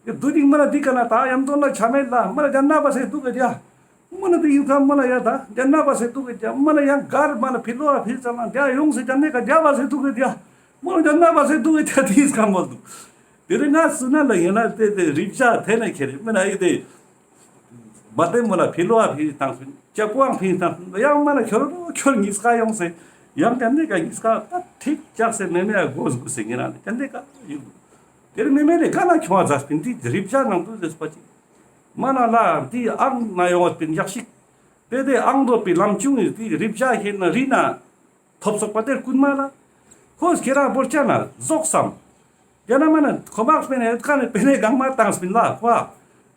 དེ་དུ་ནིག་མ་ན་དི་ཀ་ན་ད་ཡམ་དོ་ན་ཆ་མེད་ལ་མ་ན་ཇན་ན་པ་སེ་འདུག་གི་དེ་ཡ། མ་ན་དེ་ཡིན་ཁ་མ་ན་ཡ་ད་ཇན་ན་པ་སེ་འདུག་གི་དེ་ཡ། མ་ན་ཡང་གར་མ་ན་ཕི་ལོ་ཨ་ཕི་ཙ་ན་དེ་ཡ་ཡོང་སེ་ཇན་ནེ་ཀ་དེ་ཡ་པ་སེ་འདུག་གི་དེ་ཡ། མ་ན་ཇན་ན་པ་སེ་འདུག་གི་དེ་ཡ་དེ་ཡིན་ཁ་མ་འདུག། དེ་རིང་ང་སུ་ན་ལ་ཡིན་ན་དེ་དེ་རི་བྱ་དེ་ན་ཁྱེར་མ་ན་ཡི་དེ། མ་དེ་མོ་ལ་ཕི་ལོ་ཨ་ཕི་བཏང་སོང་། ལྕགས་པོའང་ཕི་བཏང་སོང་། ཡང་མ་ན་ཁྱོར་ཁྱོར་ཉིས་ཀ་ཡོང་སེ་ཡང་ཀྱང་དེ་ཀ་ཉིས་ཀ་ད་ཐིག་ལྕགས་སེ་མེ་མེ་ཡ་གོས་གུ་སེ་ཉེ་རང་ཀྱང་དེ་ཀ་ཡུག་དུ། དེར་མེ་མེ་ལེ་ཀ་ན་ཁྱོང་བ་ཛ་སྤིན་དེ་རི་བྱ་ནང་དུ་ཟེར་པ་ཅིག་མ་ན་ལ་དེ་ཨང་ན་ཡོང་བ་སྤིན་ཡག་ཤིག་དེ་དེ་ཨང་དོ་པི་ལམ་ཆུང་ངི་དེ་རི་བྱ་ཁྱེར་ན་རི་ན། ཐོབ་སོག་པ་དེར་རྐུན་མ་ལ། ཁོས་ཁྱེད་རང་བོར་ཆ་ན་ཟོག་བསམ། ཡང་ན་མ་ན་ཁོ་མག་སྤེ་ནེ་ཡོད་ཁ་ནེ་པེ་ནེ་གང་མ་བཏང་སྤིན་ལ་ཁོ།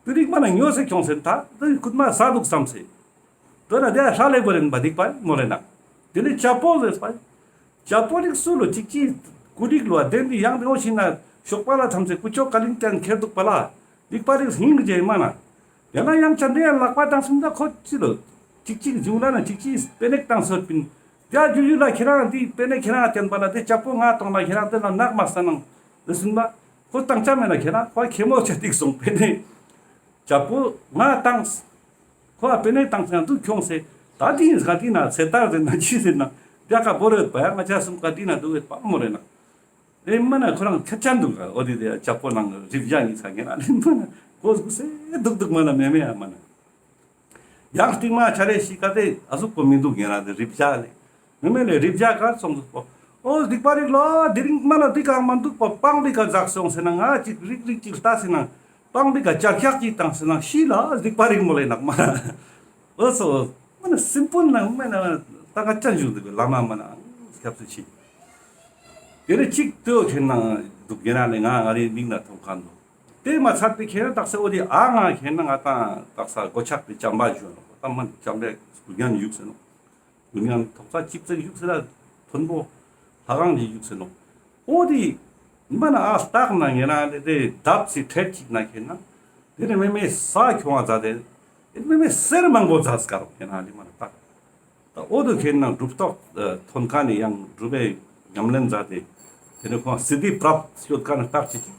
དུ་རིག་མ་ན་ཉོ་སེ་ཁྱོང་སེན་ད་དུ་རྐུན་མ་ཟ་འདུག་བསམ་སེ། དོ་ན་དེ་ཧྲ་ལེ་བོ་རེན་པ་དིག་པ་མོ་རེ་ན། དེ་ནི་ཅ་པོ་ཟེར་པ། ཅ་པོ་རིག་སུ་ལོ་ཅིག་ཅི་ཀུ་རིག་ལོ་དེ་འདི་ཡང་དེ་འོ་ཤིན་ན་ཤོག་པ་ལ་ཐམས་སེ་ཀུ་ཅོ་ཀ་ལིང་ཏན་ཁྱེར་འདུག་པ་ལ། དིག་པ་རིག་སྙིང་རྗེ་མ་ན། ཡང་ན་ཡང་ཅན་དེ་ཡང་ལག་པ་བཏང་སེན་ད་ཁོ་ཅི་ལོ། ཅིག་ཅིག་འབྱུང་ལ་ན་ཅིག་ཅིག་པེ་ནེ་བཏང་སོད་པིན། དེ་ཡ་ཇུ་ཇུ་ལ་ཁྱེད་རང་འདི་པེ་ནེ་ཁྱེད་རང་བསྟན་པ་ལ་དེ་ཅ་པོ་ང་གཏོང་ལ་ཁྱེད་རང་དེ་ལ་ནག་མ་ས་ནང་དེ་སུན་པ། ཁོ་བཏང་ཆ་མེད་ན་ཁྱེད་རང་ཁོ་ཁེ་མོ་ཆ་ཏིག་སོང་པེ་ནེ། ཅ་པོ་ང་བཏང་། ཁོ་པེ་ནེ་བཏང་ས་དུ་ཁྱོང་སེ། ད་དེ་ཡིན་ས་དེ་ན་ཚེ་ཐར་ཟེར་ན་ཅི་ཟེར་ན། དེ་ཀ་བོ་རེད་པ་ཡ་ང་ཅ་སུམ་ཀ་དེ་ན་འདུག་ཡོད་པ་མོ་རེ་ན། ཨེ་མ་ན་ཁོ་རང་ཁ་ཆ་འདུག་ག་འོ་དེ་དེ་ཅ་པོ་ནང་རི་བྱ་ཡིན་ས་ངེ་ན་ལེན་མ་ན་གོ་སྐུ་སེ་འདུག་འདུག་མ་ན་མེ་མེ་ཡ་མ་ན། ཡང་སྟིང་མ་ཆ་རེ་ཞིག་ག་དེ་ཨ་ཟུག་པོ་མི་འདུག་ཡིན་ར་དེ་རི་བྱ་ལེ། མེ་མེ་ལེ་རི་བྱ་གར་སོང་འདུག་པོ། ཨོ་སྡིག་པ་རིག་ལོ་དེ་རིང་མ་ན་འདི་ག་མ་འདུག་པོ་སྤང་པི་ག་འཛག་སོང་ཟེར་ན་ང་ཅིག་རིག་རིག་ཅིག་ལྟ་ཟེར་ན་སྤང་པི་ག་ཅར་ཁྱག་ཅིག་བཏང་ཟེར་ན་ཤི་ལ་སྡིག་པ་རིག་མོ་ལེ་ནག་མ་ན། ཨོ་སོ། མ་ན་སིམ་པལ་ན་མ་ན་ད་ག་ཅན་ཞུ་འདུག་ལ་མ་མ་ན་སྐྱབས་སུ་མཆི། དེ་ནས་གཅིག་ཏུ་ཁེན་ན་འདུག་ཡིན་ན་ལེ་ང་ང་རེ་མིག་ན་མཐོང་མཁན་འདུག་དེ་མ་ཚད་པའི་ཁེན་ན་དག་ས་འོ་དེ་ཨ་ང་ཁེན་ན་ང་ཏང་དག་ས་གོ་ཆག་པའི་བྱམས་པ་ཞུ་ནོག་ད་མ་བྱམས་པའི་སྐུ་ཉན་བཞུགས་ཟེར་ནོག་སྐུ་ཉན་ཐོག་ས་གཅིག་ཙེག་བཞུགས་ཟེར་ན་མཐོན་པོ་ལྷ་ཁང་གི་བཞུགས་ཟེར་ནོག་འོ་དེ་མ་ན་ཨ་སྟག་ན་ངེ་ན་དེ་དེ་བརྡབ་སི་ཁྲེད་ཅིག་ན་ཁེན་ན་དེ་ནས་མེ་མེ་ས་ཁྱོང་བ་མཛད་དེ་དེ་མེ་མེ་གསེར་མང་པོ་མཛད་སྐར་རོག་ཁེན་ན་དེ་མ་ན་སྟག་ད་འོ་དུ་ཁེན་ན་གྲུབ་ཐོབ་ཐོན་ཁན་ནི་ཡང་གྲུབ་པའི་ཉམས་ལེན་མཛད་དེ། དེ་ནས་ཁོང་སིདྡྷི་པྲབ་སྐྱོད་ཁན་ནི་རྟགས་ཅིག་ཅིག་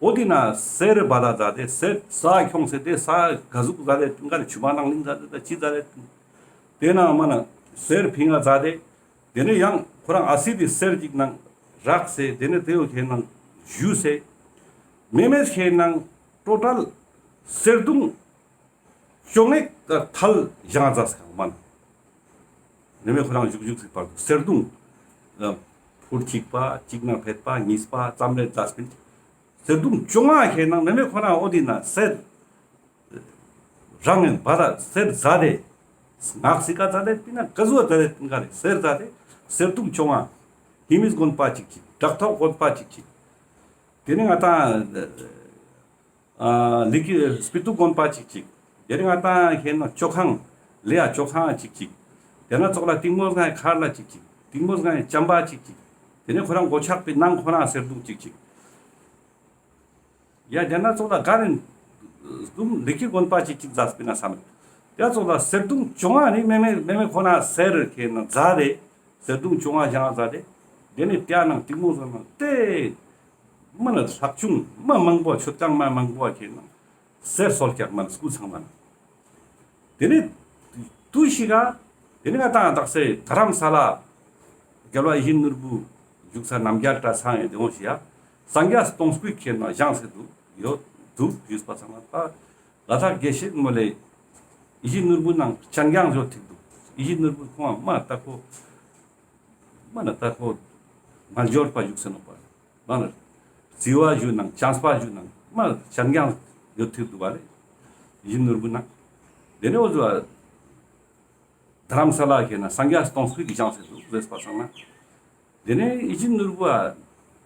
འོ་དེ་ན་གསེར་བ་ད་མཛད་དེ་གསེར་ས་ཁྱོངས་ཏེ་ས་ག་ཟུག་མཛད་དེ་ཏིང་ཀ་ནི་ཆུ་མ་ནང་ལིང་མཛད་དེ་ད་ཅི་མཛད་དེ། དེ་ན་མ་ན་གསེར་ཕིང་ང་མཛད་དེ། དེ་ནས་ཡང་ཁོ་རང་ཨ་སི་དེ་གསེར་ཅིག་ནང་རགས་སེ་དེ་ནས་དེ་བོ་ཁེན་ན་ཞུས་སེ། མེ་མེ་ཁེན་ན་ཊོ་ཊལ་གསེར་གདུང་བཅོ་ལྔའི་ཐལ་བཞེངས་མཛད་ས་མ་ན། མེ་མེ་ཁོ་རང་བཞུགས་བཞུགས་སི་བར་དུ་གསེར་གདུང་། ཕུར་གཅིག་པ་གཅིག་ན་ཕེད་པ་གཉིས་པ་ཙམ་རེ་མཛད་པིན། གསེར་གདུང་བཅོ་ལྔ་ཁེན་ན་མེ་མེ་ཁོ་རང་འོ་དེ་ན་གསེར་རང་ངི་བ་ད་གསེར་མཛད་དེ། སྔགས་སི་ཀ་མཛད་དེ་པིན་ན་ག་ཟུག་མཛད་དེ་པིན་ག་རེ་གསེར་མཛད་དེ་གསེར་གདུང་བཅོ་ལྔ། ཧེ་མིས་དགོན་པ་གཅིག་གཅིག་བྲག་ཐོག་དགོན་པ་གཅིག་གཅིག་དེ་ནས་ང་ཏང་། ཨ་ལི་ཀི་སྤི་ཏུ་དགོན་པ་གཅིག་གཅིག་དེ་རིང་ང་ཏང་ཁེན་ན་ཅོ་ཁང་། ལེ་ཡ་ཅོ་ཁང་གཅིག་གཅིག་དེ་ན་ཙོགས་ལ་གཏིང་མོ་སྒང་མཁར་ལ་གཅིག་གཅིག་གཏིང་མོ་སྒང་བྱམས་པ་གཅིག་གཅིག་དེ་ནས་ཁོ་རང་གོ་ཆག་པའི་ནང་ཁོ་རང་གསེར་གདུང་གཅིག་གཅིག་ཡ་དེ་ན་ཙོགས་ལ་ག་རེ་གདུང་ལི་ཀི་དགོན་པ་གཅིག་གཅིག་མཛད་པིན་ན་བསམ། དེ་ཙོགས་ལ་གསེར་གདུང་བཅོ་ལྔ་ནི་མེ་མེ་མེ་མེ་ཁོ་ན་གསེར་ཁེན་ན་མཛད་དེ། གསེར་གདུང་བཅོ་ལྔ་བཞེངས་མཛད་དེ། དེ་ནས་དེ་ནང་གཏིང་མོ་སྒང་ན་དེ། མ་ན་ལྷག་ཆུང་མ་མང་པོ་མཆོད་ཁང་མ་མང་པོ་ཁེན་ན་གསེར་སོལ་ཀྱག་མ་ན་སྐུ་ཚང་མ་ན། དེ་ནས་དུས་ཤིག་ག་དེ་ནས་ང་ཏང་དག་སེ་དྷ་རམ་ས་ལ་རྒྱལ་བ་ཡིད་བཞིན་ནོར་བུ་བཞུགས་ས་རྣམ་རྒྱལ་གྲྭ་ཚང་ཡང་དེ་འོང་ཤི་ཡ་སངས་རྒྱས་སྟོང་སྐུའི་ཁེན་ན་བཞེངས་སེ་འདུག་ཡོད་འདུག་ཞུས་པ་ཚང་མ་ད་ལ་དྭགས་དགེ་བཤེས་མོ་ལེ་ཡིད་བཞིན་ནོར་བུ་ནང་ཆན་རྒྱང་བཟོ་ཐིག་འདུག་ཡིད་བཞིན་ནོར་བུ་ཁོང་མ་ད་ཁོ། མ་ན་ད་ཁོ་མ་འབྱོར་པ་བཞུགས་སེ་ནོག་པ། མ་ན་རྩི་བ་ཞུ་ནང་བྱམས་པ་ཞུ་ནང་མ་ཆན་རྒྱང་ཡོད་ཐུབ་འདུག་པ་ལེ། ཡིད་བཞིན་ནོར་བུ་ནང་། དེ་ནས་འོ་ཟུ་དྷ་རམ་ས་ལ་ཁེན་ན་སངས་རྒྱས་སྟོང་སྐུའི་གི་བཞེངས་སེ་འདུག་ཟེར་པ་སང་ན། དེ་ནས་ཡིད་བཞིན་ནོར་བུ་ལ་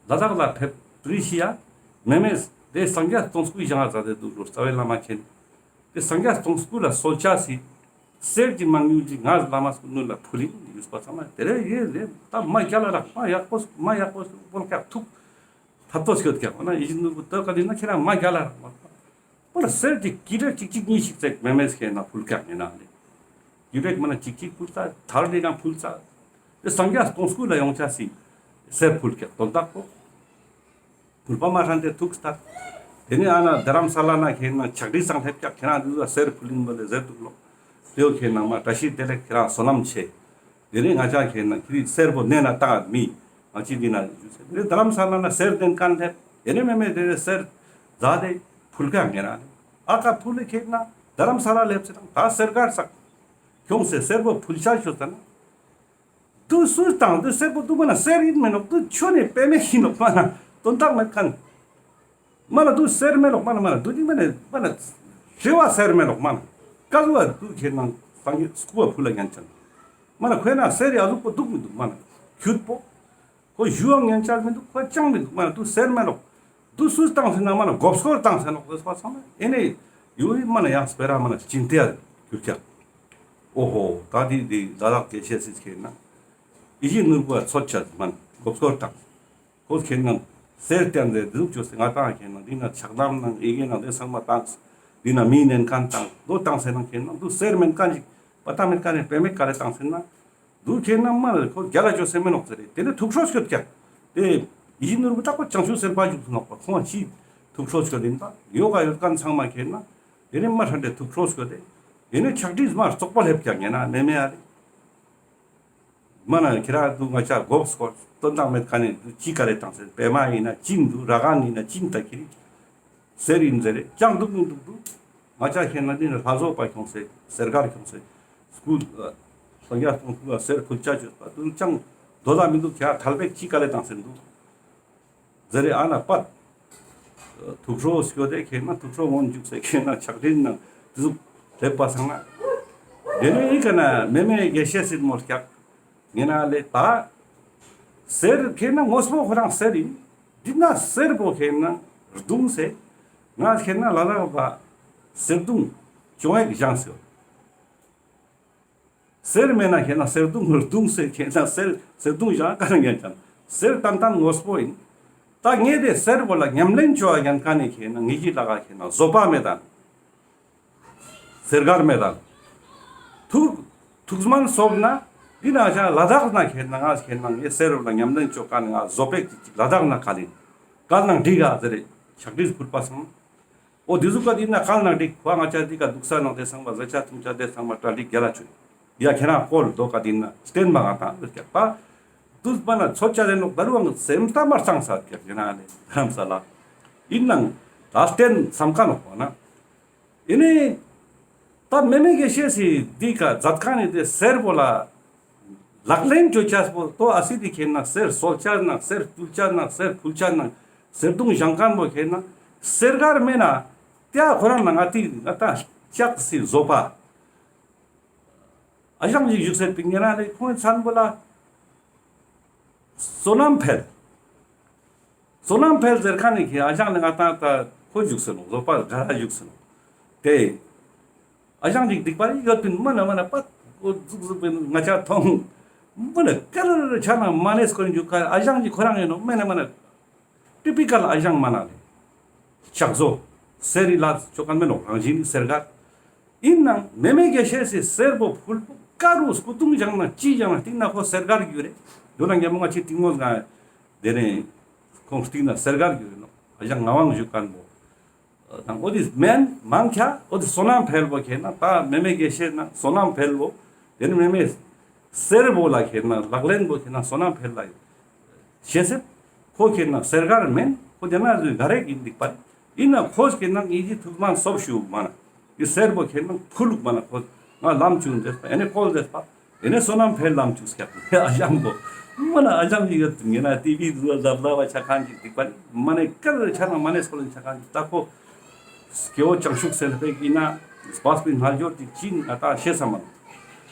དྭགས་ལ་ཕེབས་རི་ཤི་ཡ་མེ་མེ་དེ་སངས་རྒྱས་སྟོང་སྐུའི་བཞེངས་སེ་འདུག་རོ་རྩ་བའི་བླ་མ་མཁྱེན། དེ་སངས་རྒྱས་སྟོང་སྐུ་ལ་གསོལ་ཇ་སི། གསེར་གྱི་མང་ཉུང་གི་ང་བླ་མ་སྐུ་ནུ་ལ་ཕུལ་ཡིན་ཡུས་པ་ཚང་མ་དེ་རེ་ཡེ་རེ་ད་མ་རྒྱལ་ལ་རག་མ་ཡག་པོ་མ་ཡག་པོ་བོལ་ཀྱག་ཐུག་ཐབ་ཏོ་སྐྱོད་ཀྱག་འོ་ན་ཡིད་བཞིན་ནོར་བུ་ཏོ་ཀ་ལི་ན་ཁྱེད་རང་མ་རྒྱལ་ལ་རག་མ་པོ་ལ་གསེར་གྱི་ཀི་ལེ་གཅིག་གཅིག་གཉིས་ཤིག་ཙེག་མེ་མེ་སྐྱེ་ན་ཕུལ་ཀྱག་ཡིན་ན་ལེ། ཀི་ལེ་མ་ན་གཅིག་གཅིག་ཕུལ་ཙ་ཐར་ལི་ན་ཕུལ་ཙ་དེ་སངས་རྒྱས་སྟོང་སྐུ་ལ་ཡོང་ཆ་སི་གསེར་ཕུལ་ཀྱག་དོན་དག་པོ། ཕུལ་པ་མ་ཧྲན་ཏེ་ཐུག་སྟ། དེ་ནས་ཨ་ན་དྷ་རམ་ས་ལ་ན་ཁེན་ན་ཆག་སྒྲིག་སང་ལྷེབ་ཀྱག་ཁྱེད་རང་འདི་ཚོ་གསེར་ཕུལ་ཡིན་པ་ལས་ཟེར་འདུག་ལོ། དེའོ་ཁེན་ན་མ་བཀྲ་ཤིས་བདེ་ལེགས་ཁྱེད་རང་བསོད་ནམས་ཆེ། དེ་ནས་ང་ཅག་ཁེན་ན་ཁྱེད་གསེར་པོ་ནས་ན་བཏང་མི། ང་ཅི་འདི་ན་ཡོད་ཟེར་དེ་དྷ་རམ་ས་ལ་ན་གསེར་ལྡན་ཀན་ལྷེབ། དེ་ནས་མེ་མེ་དེ་ནས་གསེར་ཛ་དེ་ཕུལ་ཀ་ངེ་ན་ཨ་ཀ་ཕུལ་ལེ་ཁེན་ན་དྷ་རམ་ས་ལ་ལྷེབ་ཟེར་ན་ད་གསེར་གར་ས་ཁྱོངས་སེ་གསེར་པོ་ཕུལ་ཆ་ཤོད་ཟེར་ན། དུ་སུས་བཏང་དུ་གསེར་པོ་དུ་མ་ན་གསེར་ཡིན་མེ་ནོག་དུ་ཆོ་ནེ་པེ་མེ་ཡིན་ནོག་མ་ན་དོན་དག་མེད་ཁན། མ་ན་དུ་གསེར་མེ་ནོག་མ་ན་མ་ན་དུ་ནི་མ་ན་མ་ན་རེ་བ་གསེར་མེ་ནོག་མ་ན་ཀ་ཟུ་བ་དུ་ཁེན་ན་སངས་རྒྱས་སྐུ་བ་ཕུལ་ལ་ཉན་ཅན། མ་ན་ཁོས་ན་གསེར་ཡ་ཟུག་པོ་དུག་མི་དུག་མ་ན་ཁྱུད་པོ། ཁོ་ཞུའང་ཉན་ཆ་མི་འདུག་ཁོ་ཅང་མི་འདུག་མ་ན་དུ་གསེར་མེ་ནོག་དུ་སུས་བཏང་ཟེར་ན་མ་ན་མགོ་སྐོར་བཏང་ཟེར་ནོག་ཟེར་པ་སོང་ན་ཨེ་ནེ་ཡུ་ཡི་མ་ན་ཡང་སྤེ་ར་མ་ན་ཅིན་ཏེ་ཡ་གྱུར་ཀྱག་ཨོ་ཧོ་ད་དི་དི་ལ་དྭགས་དགེ་བཤེས་སི་ཁེན་ན་ཡིད་བཞིན་ནོར་བུ་ཚོད་ཆ་མ་ན་མགོ་སྐོར་བཏང་ཁོ་ཁེན་ན་གསེར་བཏང་ཟེར་དུག་ཅོ་སེ་ང་ཏང་ཁེན་ན་འདི་ན་ཆག་ལམ་ནང་ཨི་གེ་ནང་དེ་ཚང་མ་བཏང་འདི་ན་མི་ནན་ཁན་བཏང་དོ་བཏང་ཟེར་ན་ཁེན་ན་དུ་གསེར་མེན་ཁན་ཞིག་པ་ཏ་མེན་ཁན་ནི་པེ་མེ་ཀ་ལེ་བཏང་ཟེར་ན། དུ་ཁེན་ན་མ་ལ་ཁོ་རྒྱ་ལ་ཅོ་སེ་མེ་ནོག་ཟེར་རེ། དེ་ནས་ཐུགས་ཁྲོ་སྐྱོད་ཀྱག་དེ་ཡིད་བཞིན་ནོར་བུ་ད་ཁོ་བྱང་ཆུབ་སེམས་དཔའ་བཞུགས་སུ་ནོག་པ་ཁོང་ཅི་ཐུགས་ཁྲོ་སྐྱོད་ཡིན་པ་ཡོ་ག་ཡོད་ཁན་ཚང་མ་ཁེན་ན། དེ་ནས་མ་ཧྲན་ཏེ་ཐུགས་ཁྲོ་སྐྱོད་དེ། དེ་ནས་ཆག་སྒྲིག་མ་བཙོག་པ་ལྷེབ་ཀྱག་ངེ་ན་མེ་མེ་ཨ་རེ། མ་ན་ཁྱེ་ར་དུ་ང་ཅག་མགོ་སྐོར་དོན་དག་མེད་ཁན་ནི་དུ་ཅི་ཀ་ལེ་བཏང་ཟེར་པེ་མ་ཡིན་ན་ཅིན་དུ་ར་གན་ཡིན་ན་ཅིན་ད་ཁྱེ་རི། གསེར་ཡིན་ཟེར་རེ་ཅང་དུག་མི་དུག་དུག་ང་ཅག་ཁེན་ན་འདི་ནི་ལྷ་བཟོ་པ་ཁྱོངས་སེ་གསེར་གར་ཁྱོངས་སེ་སྐུ་སངས་རྒྱས་སྟོང་སྐུ་ལ་གསེར་ཕུལ་ཆ་ཅོས་པ་དུ་ཅང་དོ་ལ་མི་དུག་ཁྱེ་ཐལ་བེ་ཅི་ཀ་ལེ་བཏང་སེ་དུག་ཟེར་རེ་ཨ་ན་པད། ཐུགས་ཁྲོ་སྐྱོད་དེ་ཁེན་ན་ཐུགས་ཁྲོ་མངོན་འཇུག་སེ་ཁེན་ན་ཆག་སྒྲིག་ནང་དུ་ལྷེབ་པ་སང་ན། དེ་ནས་ཨི་ཀ་ན་མེ་མེ་དགེ་བཤེས་སྲིད་མོ་སྐྱག་ངེ་ན་ལེ་ད། གསེར་ཁེ་ན་དངོས་པོ་ཁོ་རང་གསེར་ཡིན། འདི་ན་གསེར་པོ་ཁེ་ན་རྡུང་སེ། ང་ཁེ་ན་ལ་དྭགས་པ་གསེར་རྡུང་ཅོང་ཡག་བཞེངས་སེ། གསེར་མེད་ན་ཁེ་ན་གསེར་རྡུང་རྡུང་སེ་ཁེ་ན་གསེར་གསེར་རྡུང་བཞེངས་ཀ་ན་ཉན་ཅང་གསེར་ཏན་ཏན་དངོས་པོ་ཡིན། ད་ངས་དེ་གསེར་པོ་ལ་ཉམས་ལེན་ཅོ་བ་ཉན་ཀ་ནས་ཁེ་ན་ངེ་གི་ལ་ག་ཁེ་ན་བཟོད་པ་མེད་དང་། གསེར་སྒར་མེད་དང་། ཐུགས་ཐུགས་སྨོན་སོབ་ན་འདི་ན་ཤ་ལ་དྭགས་ན་ཁེ་ན་ང་ཁེ་ན་ངས་གསེར་པོ་ལ་ཉམས་ལེན་ཅོ་ཀ་ནས་ང་བཟོད་པའི་ལ་དྭགས་ན་ཁ་ལིན་ཀལ་ནང་འགྲིག་ག་ཟེར་རེ་ཕྱག་བྲིས་ཕུལ་པ་སང་། འོ་དེ་ཟུག་ག་དེ་ན་ཀལ་ནང་འགྲིག་ཁོ་ང་ཅག་དེ་ཀ་འདུག་ས་ནང་དེ་ཚང་མ་བཟའ་ཆ་འཐུང་ཆ་དེ་ཚང་མ་གྲ་སྒྲིག་རྒྱ་ལ་ཆུ། ཡ་ཁྱེད་རང་བཀོལ་དོ་ཀ་དེ་ན་བསྟན་མ་ང་དང་ལ་སྐྱག་པ། དུས་པ་ན་ཚོ་ཆ་རེ་ནོག་ད་རུང་སེམས་ཐག་མ་གཙང་ས་སྐྱག་ཡིན་ན་ལེ་རྡ་རམ་ས་ལ། ཡིན་ནང་ད་བསྟན་བསམ་ཀ་ནོག་པ་ན། ཡིན་ནི། ད་མེ་མེ་དགེ་བཤེས་སི་དེ་ཀ་མཛད་ཀ་ནི་དེ་གསེར་པོ་ལ། ལག་ལེན་ཅོ་ཆས་པོ་ཏོ་ཨ་སི་དེ་ཁེ་ན་གསེར་སོལ་ཆས་ན་གསེར་བཏུལ་ཆས་ན་གསེར་ཕུལ་ཆས་ན་གསེར་རྡུང་བཞེངས་ཀ་ནི་པོ་ཁེ་ན་གསེར་སྒར་མེད་ན། ཏེ་ཁོ་རང་ན་ང་ཏི་ང་ཏ་ལྕགས་སི་བཟོ་པ། ཨ་ཞང་ཞིག་བཞུགས་སེ་པིང་ཉེ་ན་ལེ་ཁོང་མཚན་པོ་ལ། བསོད་ནམས་འཕེལ། བསོད་ནམས་འཕེལ་ཟེར་ཁན་ནི་ཁེ་ཨ་ཞང་ནི་ང་ཏང་ཏ་ཁོ་བཞུགས་སེ་ནོག་བཟོ་པ་ག་ར་བཞུགས་སེ་ནོག་ཏེ། ཨ་ཞང་ཅིག་སྡིག་པ་རེ་ཡོད་པིན་མ་ན་མ་ན་པ་ཁོ་ཟུག་ཟུག་པིན་ང་ཅག་ཐོང་། མ་ན་ཀར་ཆ་ན་མ་ནེ་སྐོར་འཇུག་ཁ་ཨ་ཞང་ཅིག་ཁོ་རང་ཡིན་ནོག་མ་ན་མ་ན། ཊི་པི་ཀལ་ཨ་ཞང་མ་ན་ལེ། ཕྱག་བཟོ། གསེར་རི་ལ་ཅོ་ཁན་མེ་ནོག་རང་བཞིན་གསེར་སྒར། ཡིན་ནང་མེ་མེ་དགེ་བཤེས་སི་གསེར་པོ་ཕུལ་པོ་ཀ་རུ་སྐུ་གདུང་བཞེངས་ན་ཅི་བཞེངས་ན་སྟིང་ན་ཁོ་གསེར་སྒར་རྒྱུ་རེ། དོ་ན་ཉམ་མོ་ང་ཅི་སྟིང་མོ་ང་དེ་ནས་ཁོང་སྟིང་ན་གསེར་སྒར་རྒྱུ་རེ་ནོག་ཨ་ཞང་ངག་དབང་བཞུགས་ཁན་པོ། དང་འོ་དེ་མེན་མང་ཁྱ་འོ་དེ་བསོད་ནམས་འཕེལ་པོ་ཁེ་ན་ད་མེ་མེ་དགེ་བཤེས་ན་བསོད་ནམས་འཕེལ་པོ། དེ་ནི་མེ་མེ་གསེར་པོ་ལ་ཁེ་ན་ལག་ལེན་པོ་ཁེ་ན་བསོད་ནམས་འཕེལ་ལ་ཤེས་སེ། ཁོ་ཁེ་ན་གསེར་སྒར་མེན་ཁོ་དེ་ན་ཟུ་ག་རེ་ཡིན་འདུག་པ། ཡིན་ན་ཁོ་ཁེ་ན་ངེ་གི་ཐུགས་སྨོན་སོབ་ཞུ་མ་ན། ཡི་གསེར་པོ་ཁེ་ན་ཕུལ་ལུག་མ་ན་ཁོ་ང་ལམ་ཆུང་ཟེར་པ་ཨེ་ནེ་བཀོལ་ཟེར་པ། ཨེ་ནེ་བསོད་ནམས་འཕེལ་ལམ་ཆུག་སྐྱག་ཨ་ཞང་པོ། མ་ན་ཨ་ཞང་ཅིག་ཡོད་ངེ་ན་ཊི་བི་ཟུ་ལ་ལ་བ་ཆ་ཁན་ཅིག་སྡིག་པ་ནི་མ་ནེ་ཀར་ཆ་ན་མ་ནེ་སོ་ལེན་ཆ་ཁན་ཅིག་ད་ཁོ། སྐྱེ་བོ་བྱང་ཆུབ་སེམས་དཔའི་ཡིན་ན་སྤ་སྤེ་རྣལ་འབྱོར་ཅིག་ཅིན་ང་ད་ཤེས་ས་མ་ནོག་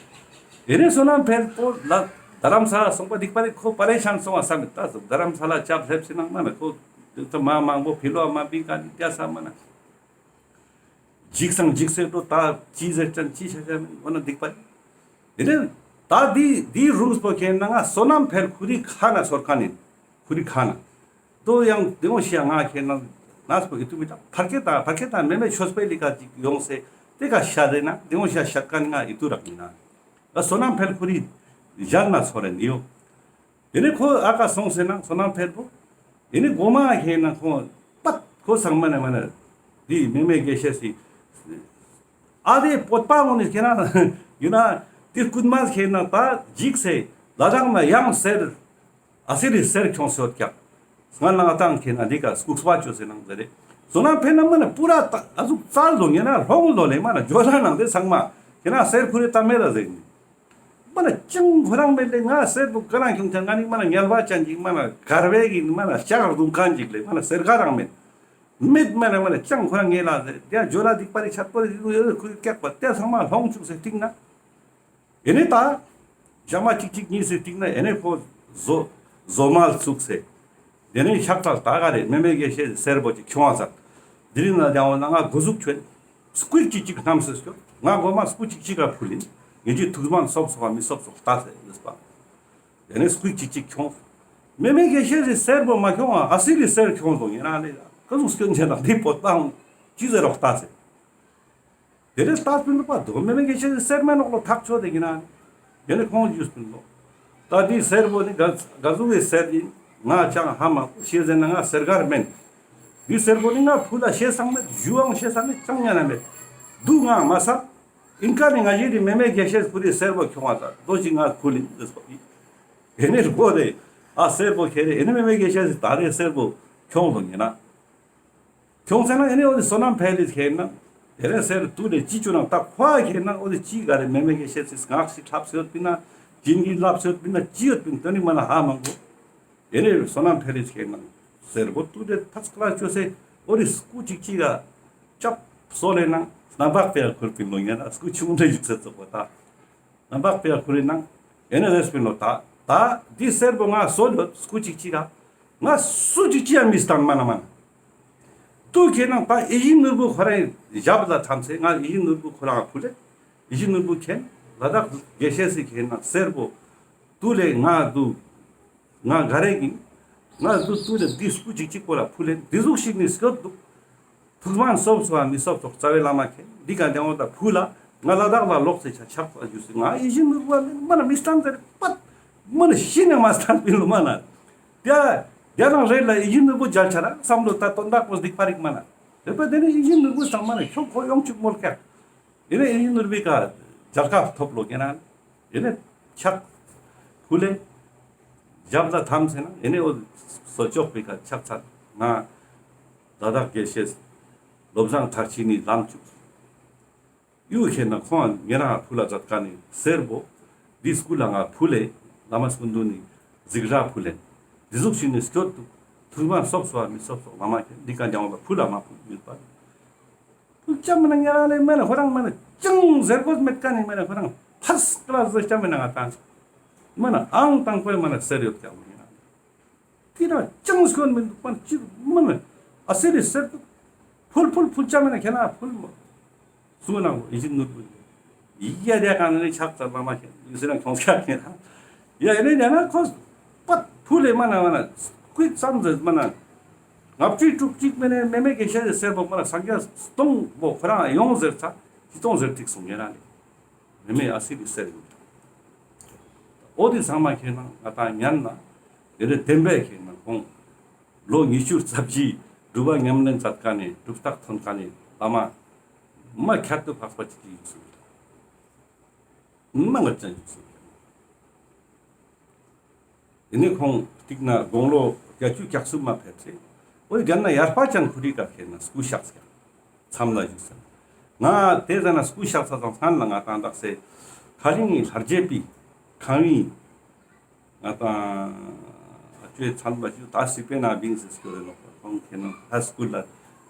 ཨེ་ནེ་བསོད་ནམས་འཕེལ་པོ་ལ་རྡ་རམ་ས་ལ་སོང་པ་སྡིག་པ་ནི་ཁོ་པ་རེ་ཤན་སོང་བ་ས་མེད་ད་རྡ་རམ་ས་ལ་ཅབ་སླེབས་སེ་ནང་མ་ནེ་ཁོ་དེ་ཚོ་མ་མང་པོ་ཕི་ལོ་མ་བིང་ཀ་ནི་ཏེ་ས་མ་ན། འཇིགས་སང་འཇིགས་སེ་འགྲོ་ད་ཅི་ཟེར་ཅན་ཅི་ཤ་ཤ་མིན་འོ་ན་སྡིག་པ་རེད། དེ་ནས་ད་འདི་འདི་རུང་སྤོ་ཁན་ན་ང་བསོད་ནམས་འཕེལ་ཁུ་རི་ཁ་ན་ཚོར་ཁན་ནི་ཁུ་རི་ཁ་ན། དོ་ཡང་དེ་འོ་ཤི་ཡ་ང་ཁེ་ན་ན་སྤོ་གི་ཐུ་མི་ད་ཕར་ཁེ་ད་ཕར་ཁེ་ད་མེ་མེ་ཆོས་པའི་ལི་ཀ་ཅིག་ཡོང་སེ་དེ་ཀ་ཤ་རེ་ན་དེ་འོ་ཤ་ཤ་ཀ་ནི་ང་ཨི་ཏུ་རག་ནི་ན། ད་བསོད་ནམས་འཕེལ་ཁུ་རི་ཞན་ན་ཚོར་རེ་ནི་ཡོ། དེ་ནས་ཁོ་ཨ་ཀ་སོང་སེ་ན་བསོད་ནམས་འཕེལ་པོ། དེ་ནས་གོ་མ་ཁེ་ན་ཁོ་པད་ཁོ་ཚང་མ་ནས་མ་ན། དེ་མེ་མེ་དགེ་བཤེས་སི། ཨ་དེ་བོད་པ་ངོ་ནས་ཁེ་ན་ཡིན་ན་དེ་རྐུན་མ་ཁེ་ན་ད་འཇིགས་སེ་ལ་དྭགས་ན་ཡང་གསེར། ཨ་སི་རི་གསེར་ཁྱོངས་སོད་ཀྱག་སྔ་ན་ང་ཏང་ཁེ་ན་འདི་ཀ་སྐུགས་པ་བཅོས་སེ་ནང་ཟེར་རེ། བསོད་ནམས་འཕེལ་ན་མ་ན་པུ་ར་ད་ཨ་ཟུག་ཙལ་ལོ་ཡིན་ན་ལྷོང་ལོ་ལེ་མ་ན་ཇོ་ལ་ནང་དེ་ཚང་མ་ཁེ་ན་གསེར་ཁུ་རེ་ད་མེད་ད་ཟེར་ནི། མ་ན་ཅང་ཁོ་རང་མེད་ལེ་ང་གསེར་པོ་ག་རང་ཁྱོང་ཆ་ང་ནི་མ་ན་ངལ་བ་ཅན་ཅིག་མ་ན་གར་བའི་གི་མ་ན་ལྕགས་རྡུང་ཁན་ཅིག་ལེ་མ་ན་གསེར་ག་རང་མེད། མེད་མ་ན་མ་ན་ཅང་ཁོ་རང་ངེ་ལ་ཟེར་དེ་ཇོ་ལ་སྡིག་པ་རི་ཆད་པོ་རི་ཁུ་རི་ཀྱག་པ་དེ་ཚང་མ་ལྷོང་བཅུག་སེ་སྟིང་ན། ཨེ་ནེ་ད། ཞག་མ་གཅིག་གཅིག་གཉིས་སེ་སྟིང་ན་ཨེ་ནེ་ཁོ་བཟོ་བཟོ་མ་ཚུགས་སེ། དེ་ནས་ཕྱག་ཕྱག་ད་ག་རེ་མེ་མེ་དགེ་བཤེས་གསེར་པོ་ཅིག་ཁྱོང་བ་ཟེར། དེ་རིང་ན་ལྡང་བ་ན་ང་གོ་ཟུག་ཁྱོད། སྐུ་གཅིག་གཅིག་རྣམས་སེ་སྐྱོ། ང་གོ་མ་སྐུ་གཅིག་གཅིག་ག་ཕུལ་ཡིན། ངེད་ཀྱི་ཐུགས་སྨོན་སོབ་སོབ་མི་སོབ་སོབ་ལྟ་ཟེར་ཡིན་པ། དེ་ནས་སྐུ་གཅིག་གཅིག་ཁྱོང་། མེ་མེ་དགེ་བཤེས་སི་གསེར་པོ་མ་ཁྱོང་བ་ཨ་སི་རི་གསེར་ཁྱོང་སོང་ཡིན་ན་ལེ། ཀ་ཟུག་སྐྱོན་ཆེ་ན་འདི་བོད་པའང་ཅི་ཟེར་རོགས་ལྟ་ཟེར། དེ་ནས་ལྟ་སྤིན་པ་དོ་མེ་མེ་དགེ་བཤེས་སི་གསེར་མེ་ནོག་ལོ་ཐག་ཆོད་དེ་ཡིན་ན། དེ་ནས་ཁོང་ཞུས་སྤིན་ལོ། ད་འདི་གསེར་པོ་ནི་ག་ག་ཟུག་གི་གསེར་ཡིན་ང་ཅང་ཧ་མ་གོ་ཤེས་ཟེར་ན་ང་གསེར་གར་མེན། འདི་གསེར་པོ་ནི་ང་ཕུལ་ལ་ཤེས་སང་མེད་ཞུའང་ཤེས་སང་མེད་ཅང་ཉན་ན་མེད། འདུག་ང་མ་ས། ཨིན་ཀ་ནི་ང་ཞིག་གི་མེ་མེ་དགེ་བཤེས་ཁུ་རི་གསེར་པོ་ཁྱོང་བ་ད་དོ་ཅིག་ང་ཁུ་ལིན་ཟེར་སོ་ཡིན། དེ་ནས་རྒོ་དེ་ཨ་གསེར་པོ་ཁྱེར་རེ་ཨེ་ནི་མེ་མེ་དགེ་བཤེས་སི་ད་རེ་གསེར་པོ་ཁྱོང་དོ་ཡིན་ན། ཁྱོང་ཚེ་ན་ཨེ་ནི་འོ་དེ་བསོད་ནམས་འཕེལ་ལི་ཁྱེར་ན། དེ་རེ་གསེར་དུ་ལེ་ཅི་ཅུ་ན་ད་ཁོ་ཨ་ཁྱེར་ན་འོ་དེ་ཅི་ག་རེ་མེ་མེ་དགེ་བཤེས་སི་སྔགས་ཤིག་ལྷབ་སེ་ཡོད་པིན་ན། བྱིན་གྱིས་བརླབས་སེ་ཡོད་པིན་ན་ཅི་ཡོད་པིན་དོ་ནི་མ་ན་ཧ་མང་པོ། ཨེ་ནི་བསོད་ནམས་འཕེལ་ལི་ཁྱེར་ན། གསེར་པོ་དུ་ལེ་ཐ་ཚིག་ལ་བཅོས་སེ་འོ་དེ་སྐུ་གཅིག་གཅིག་ག་ཅབ་སོ་ལེ་ན་སྣ་བག་པའི་ཁུར་པིན་ལོ་ཡིན་ན་སྐུ་ཆུང་འདྲ་བཞུགས་སེ་ཙོག་པ་ད། ནང་པགས་པའི་ཁུ་རེ་ནང་། ཨེ་ནེ་རེས་པིན་ལོ་ད། ད་འདི་སེར་པོ་ང་སོ་ཡོད་སྐུ་ཅིག་ཅིག་ག་ང་སུ་ཅིག་ཅིག་ཡང་མི་སྟན་མ་ན་མ་ན། དུ་ཁེ་ནང་ད་ཡིད་བཞིན་ནོར་བུ་ཁོ་རང་ཞབས་ལ་འཐམས་སེ་ང་ཡིད་བཞིན་ནོར་བུ་ཁོ་རང་ཕུལ་ལེ། ཡིད་བཞིན་ནོར་བུ་ཁེ་ལ་དྭགས་དགེ་བཤེས་སི་ཁེ་ནང་སེར་པོ་དུ་ལེ་ང་དུ་ང་ག་རེ་གིན། ང་དུ་དུ་ལེ་འདི་སྐུ་ཅིག་ཅིག་པོ་ལ་ཕུལ་ལེ། འདི་ཟུག་ཞིག་ནི་སྐྱོད་དུག་ཐུགས་སྨོན་སོབ་སོ་བ་མི་སོབ་སོག་རྩ་བའི་བླ་མ་མཁྱེན། འདི་ག་དེ་འོ་ད་ཕུལ་ལ་ང་ལ་དྭགས་ལ་ལོག་སེ་ཆ་ཆགས་པ་རྒྱུ་སེ་ང་ཡིད་བཞིན་ནོར་བུ་མ་ན་མི་སྟན་ཟེར་པད། མ་ན་ཤི་ནས་མ་སྟན་པིན་ལོ་མ་ན། དེ་དེ་རང་རེད་ལ་ཡིད་བཞིན་ནོར་བུ་མཇལ་ཆ་ལ་བསམ་བློ་ད་དོན་དག་པོ་སྡིག་པ་རིག་མ་ན། རེད་པ། དེ་ནི་ཡིད་བཞིན་ནོར་བུ་སང་མ་ན་ཁྱོད་ཁོ་ཡོང་ཅུག་མོལ་ཀྱག་ཨེ་ནེ་ཡིད་བཞིན་ནོར་བུའི་ཀ་མཇལ་ཁ་ཐོབ་ལོ་ཁེ་ན། ཨེ་ནེ་ཕྱག་ཕུལ་ལེ། ཞབས་ལ་འཐམས་སེ་ན་ཨེ་ནེ་འོ་སོ་ཅོག་པའི་ཀ་ཕྱག་འཚལ་ང་ལ་དྭགས་དགེ་བཤེས་བློ་བཟང་མཐར་ཕྱིན་ནི་ལམ་བཅུག་ཡུ་ཁེ་ན་ཁོང་ཉེ་རང་ཕུལ་ལ་མཛད་ཀ་ནི་སེར་པོ་འདི་སྐུ་ལ་ང་ཕུལ་ལེ། བླ་མ་སྐུ་མདུན་ནི་གཟིགས་ར་ཕུལ་ལེ། འདི་ཟུག་ཞིག་ནི་སྐྱོད་དུ་ཐུགས་སྨོན་སོབ་སོ་བ་མི་སོབ་སོ་བླ་མ་མཁྱེན། འདི་ག་ཉང་བ་ཕུལ་ལ་མ་ཕུལ་མི་པ། ཕུལ་ཆ་མ་ན་ཉེ་རང་ལེ་མ་ན་ཁོ་རང་མ་ན་ཅང་ཟེར་དགོས་མེད་ཀ་ནི་མ་ན་ཁོ་རང་ཕར་སྐྲ་ཟེར་ཆ་མ་ན་ང་ཏང་མ་ན་ཨང་དང་པོའི་མ་ན་སེར་ཡོད་ཀྱང་མ་ན། དེ་ན་ཅང་སྐྱོན་མི་འདུག་པ་ཅི་མ་ན་ཨ་སེ་རི་སེར་དུ་ཕུལ་ཕུལ་ཕུལ་ཆ་མ་ན་ཁྱེད་ན་ཕུལ་མ་སུ་ན་ཡིད་བཞིན་ནོར་བུ་ཡི་ཡ་དེ་ག་ནི་ཕྱག་འཚལ་བླ་མ་མཁྱེན། ཡིན་ཟེར་ན་ཁྱོང་ཆ་མཁྱེན་ཡ་ཨེ་ནེ་ཡ་ན་ཁོ་པད་ཕུལ་ལེ་མ་ན་མ་ན་སྐུ་ཙམ་ཟེར་མ་ན། ལྔ་བཅུ་དྲུག་ཅུ་མེ་ནེ་མེ་མེ་དགེ་བཤེས་སི་སེར་པོ་མ་ན་སངས་རྒྱས་སྟོང་པོ་ཁོ་རང་ཡོང་ཟེར་ཚ་ཅི་སྟོང་ཟེར་ཐིག་སོང་ཉེ་རང་ལེ། མེ་མེ་ཨ་སི་ལི་སེར་ཡོད། འོ་དེ་ཚང་མ་ཁེ་ན་ང་ཏང་ཉན་ན་དེ་ནེ་བདེན་པའི་ཁེ་ན་ཁོང་ལོ་ཉི་ཤུ་རྩ་བཞི་སྒྲུབ་པ་ཉམས་ལེན་མཛད་ཀ་ནི་སྒྲུབ་རྟགས་ཐོན་ཀ་ནི་བླ་མ་མ་ཁྱད་དུ་འཕགས་པ་ཅིག་ཡིན་སོང་། མ་ངར་ཅན་ཡིན་སོང་། དེ་ནེ་ཁོང་སྟིང་ན་དགུང་ལོ་བརྒྱད་ཅུ་གྱ་གསུམ་མ་ཕེབས་སེ། འོ་རྒྱ་ན་ཡར་པ་ཅན་ཁུ་རི་ཀ་ཁེ་ན་སྐུ་གཤེགས་ཀྱང་མཚམས་ལ་བཞུགས་སེ། ང་དེ་ཟ་ན་སྐུ་གཤེགས་ས་དང་སྔན་ལ་ང་ཏང་དག་སེ་ཁ་རིང་ལྷར་བརྒྱད་པའི་ཁང་བའི་ང་ཏང་ཨ་ཅོའི་མཚམས་ལ་བཞུགས་ད་སི་པེ་ན་བིང་སེ་སྐྱོ་རེ་ནོ་ཁོང་ཁེ་ན་ཧའི་སྐུལ་ལ་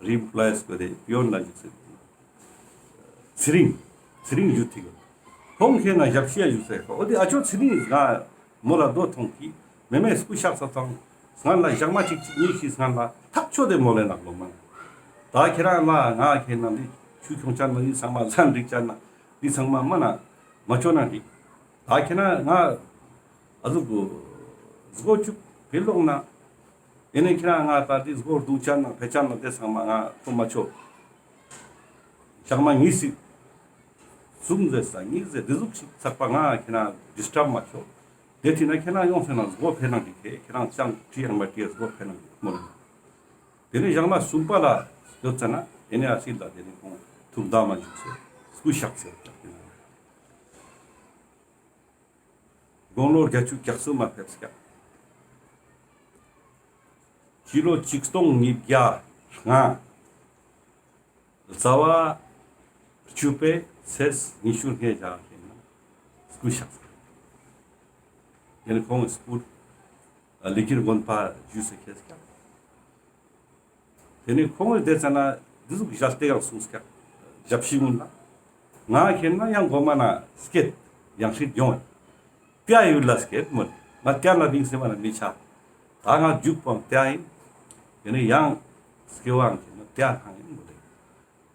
རི་ཕུ་ལ་སྐྱོ་རེ་པིའོན་ལ་བཞུགས་སེ། ཚེ་རིང་། ཚེ་རིང་ཡུ་ཐིག་ཁོང་ཁེ་ན་ཞབས་ཕྱི་ཡ་ཞུ་སེ་ཁོ་འོ་དེ་ཨ་ཅོ་ཚེ་རིང་ང་མོ་ལ་རྡོ་ཐོང་གི་མེ་མེ་སྐུ་གཤེགས་ས་ཚང་སྔན་ལ་ཞག་མ་གཅིག་གཅིག་གཉིས་ཤིག་སྔན་ལ་ཐག་ཆོད་དེ་མོ་ལེ་ནག་ལོ་མ་ད་ཁྱེ་རང་ལ་ང་ཁེ་ན་འདི་ཆུ་ཁྱོང་ཆ་ན་འདི་ཚང་མ་ལན་འགྲིག་ཆ་ན་འདི་ཚང་མ་མ་ན་མ་ཆོ་ན་འགྲིག་ད་ཁྱེ་རང་ང་ཨ་ཟུག་གུ་སྒོ་ཆུ་བེ་ལོག་ན། ཨེ་ནེ་ཁྱེ་རང་ང་ད་འདི་སྒོ་རྡུང་ཆ་ན་ཕེ་ཆ་ན་དེ་ཚང་མ་ང་ཁོ་མ་ཆོ། ཞག་མ་གཉིས་ཤིག་གསུམ་ཟེར་ས་གཉིས་ཟེར་འདི་ཟུག་ཞིག་ཚག་པ་ང་ཁྱེ་རང་ཌིས་ཊབ་མ་ཆོ། དེ་དུས་ན་ཁྱེ་རང་ཡོང་སེ་ན་སྒོ་ཕེ་ནང་གི་ཁེ་ཁྱེ་རང་ཅང་བྲིས་ཡང་མ་བྲིས་སྒོ་ཕེ་ནང་གི་མོ་ལེ། དེ་ནེ་ཞག་མ་གསུམ་པ་ལ་ཡོད་ཙ་ན་ཨེ་ནེ་ཨ་སི་ལ་དེ་ནེ་ཁོང་ཐུགས་མདའ་མ་འཇུག་སེ་སྐུ་གཤེགས་སེ་ཡོད་ཙ་ན། དགུང་ལོ་བརྒྱད་ཅུ་གྱ་གསུམ་མ་ཕེབས་ཀྱང་། སྤྱི་ལོ་ཆིག་སྟོང་ཉིས་བརྒྱ་ལྔ། ཟླ་བ་བཅུ་པའི་ཚེས་ཉི་ཤུ་ལྔའི་ཞག་ཡིན་ན་སྐུ་གཤེགས། ཡང་ཁོང་སྐུ་ལི་ཀིར་དགོན་པ་བཞུགས་སེ་ཁེས་ཀྱང་། དེ་ནེ་ཁོང་གི་དེ་ཙ་ན་འདི་ཟུག་ཞལ་ཏེ་ཡང་གསུངས་ཀྱང་ཞབས་ཕྱི་ངུན་ལ། ང་ཁེ་ན་ཡང་གོ་མ་ན་སྐད་ཡང་ཧྲིད་ཡོང་། ཏེ་ཡུལ་ལ་སྐད་མོད་ང་ཏེ་ལ་བིང་སེ་མ་ན་མི་ཆ། ད་ང་རྒྱུག་པོ་ཏེ་ཡིན། དེ་ནེ་ཡང་སྐྱེ་བ་ཁེ་ན་ཏེ་ཐང་ཡིན་མོད།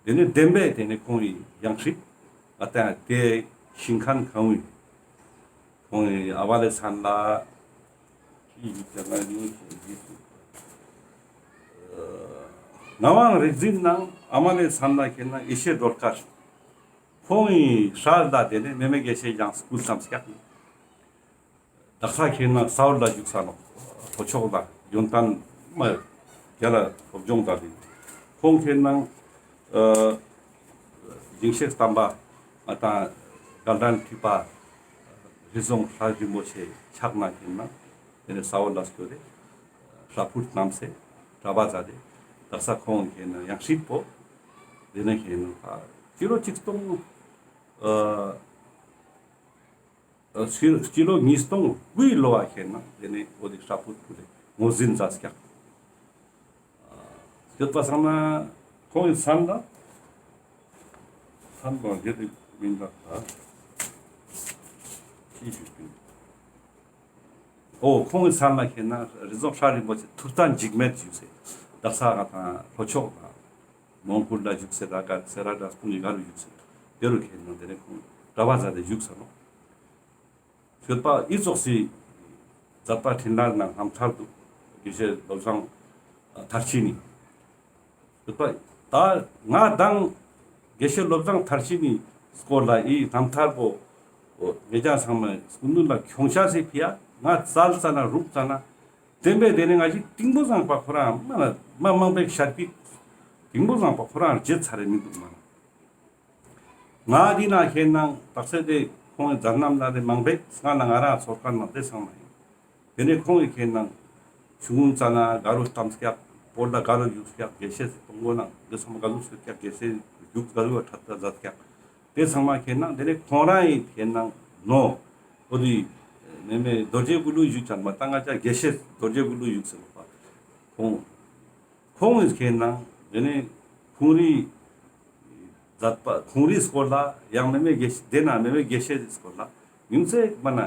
དེ་ནེ་བདེན་པའི་དེ་ནེ་ཁོང་ཡི་ཡང་ཧྲིད་ང་ཏེ་ཏེ་ཤིང་ཁན་ཁང་བའི་ཁོང་ཡི་ཨ་བ་ལེ་སན་ལ། ངག་དབང་རིག་འཛིན་ནང་ཨ་མ་ལེ་སན་ལ་ཁེ་ན་ཡེ་ཤེས་སྒྲོལ་དཀར། ཁོང་ངི་སྲས་ལ་དེ་ནེ་མེ་མེ་དགེ་བཤེས་ཀྱང་སྐུ་མཚམས་སྐྱག། དག་ས་ཁེ་ན་ས་འོག་ལ་བཞུགས་ས་ནོག་ལྷོ་ཕྱོགས་ལ་ཡོན་ཏན་མ་རྒྱ་ལ་སློབ་སྦྱོང་ད་དེ། ཁོང་ཁེ་ན་ཨ་ཞིང་གཤེགས་དམ་པ་ང་ཏང་དགའ་ལྡན་ཁྲི་པ་རི་རྫོང་ལྷ་རིན་པོ་ཆེ་ཕྱག་ན་ཁེ་ན་དེ་ནེ་ས་འོག་ལ་སྐྱོད་དེ། ཧྲ་ཕུར་ནམ་སེ་གྲྭ་པ་ཛད་དེ་དག་ས་ཁོང་ཁེ་ན་ཡང་ཧྲིད་པོ། དེ་ནེ་ཁེ་ན་ཨ་སྤྱི་ལོ་ཆིག་སྟོང་ཨ་ཨ་སྤྱི་སྤྱི་ལོ་ཉིས་སྟོང་དགུའི་ལོ་བ་ཁེ་ན་དེ་ནེ་འོ་དེ་ཧྲ་ཕུར་ཕུར་དེ་ངོས་འཛིན་ཛད་སྐྱག། ཡོད་པ་སང་ན་ཁོང་ངི་མཚན་ལ་མཚན་པོ་རྒྱུད་དེ་མིན་པ་ད། ཤེས་ཞུས་པིན། འོ་ཁོང་གི་མཚན་ལ་ཁེན་ན་རི་རྫོང་ཧྲ་རིན་པོ་ཆེ་ཐུབ་བསྟན་འཇིགས་མེད་བཞུགས་སེ། དག་ས་ང་དང་ལྷོ་ཕྱོགས་དང་མོན་གྷོ་ལ་བཞུགས་སེ་ད་ག་སེ་ར་འདྲ་ཁོང་གི་ག་རུ་བཞུགས་སེ། དེ་རུ་ཁེན་ན་དེ་ནས་ཁོང་གྲྭ་པ་མཛད་དེ་བཞུགས་སེ་ནོག། ཤོད་པ་ཨི་ཙོགས་སི་མཛད་པ་འཕྲིན་ལས་ནང་རྣམ་ཐར་དུ་དགེ་བཤེས་བློ་བཟང་མཐར་ཕྱིན་ནི། ཤོད་པ་ད་ང་དང་དགེ་བཤེས་བློ་བཟང་མཐར་ཕྱིན་ནི་སྐོར་ལ་ཨི་རྣམ་ཐར་པོ་ངེད་ཅག་ཚང་མ་སྐུ་མདུན་ལ་ཁྱོང་ཤ་སེ་ཕི་ཡ་ང་བཙལ་ཙ་ན་རུག་ཙ་ན། བདེན་པའི་དེ་ནས་ང་ཞིག་ཏིང་པོ་བཟང་པ་ཁོ་རང་མ་མ་མང་པོའི་ཤར་པིག་ཏིང་པོ་བཟང་པ་ཁོ་རང་རྗེད་ཚར་རེ་མི་འདུག་མ། ང་འདི་ན་ཁེན་ན་དག་ས་དེ་ཁོང་གི་མཛད་རྣམ་ན་དེ་མང་པོ་སྔ་ན་ང་རང་ཚོར་ཁན་ན་དེ་ཚང་མ་ཡིན། དེ་ནས་ཁོང་གི་ཁེན་ན་ཆུང་ངུན་ཙ་ན་ག་རུ་གཏམ་སྐྱག་པོ་ལ་ག་རུ་ཡུག་སྐྱག་དགེ་བཤེས་སི་གཏོང་སྒོ་ན་དེ་ཚང་མ་ག་ཟུག་སྐྱག་དགེ་བཤེས་ཡུག་ག་རུ་ཁྲབ་ད་མཛད་སྐྱག་དེ་ཚང་མ་ཁེན་ན་དེ་ནས་ཁོང་རང་ཡི་ཁེན་ན་ནོ་འོ་དི་མེ་མེ་རྡོ་རྗེ་གུ་ལུ་ཡུག་ཅན་མ་ད་ང་ཅག་དགེ་བཤེས་རྡོ་རྗེ་གུ་ལུ་ཡུག་ཟེར་བ་ཁོང་ཁོང་གི་ཁེན་ན་དེ་ནས་ཁོང་རི་མཛད་པ་ཁོང་རི་སྐོར་ལ་ཡང་མེ་མེ་དགེ་བཤེས་དེ་ན་མེ་མེ་དགེ་བཤེས་སི་སྐོར་ལ་ཉུང་ཙེ་མ་ན་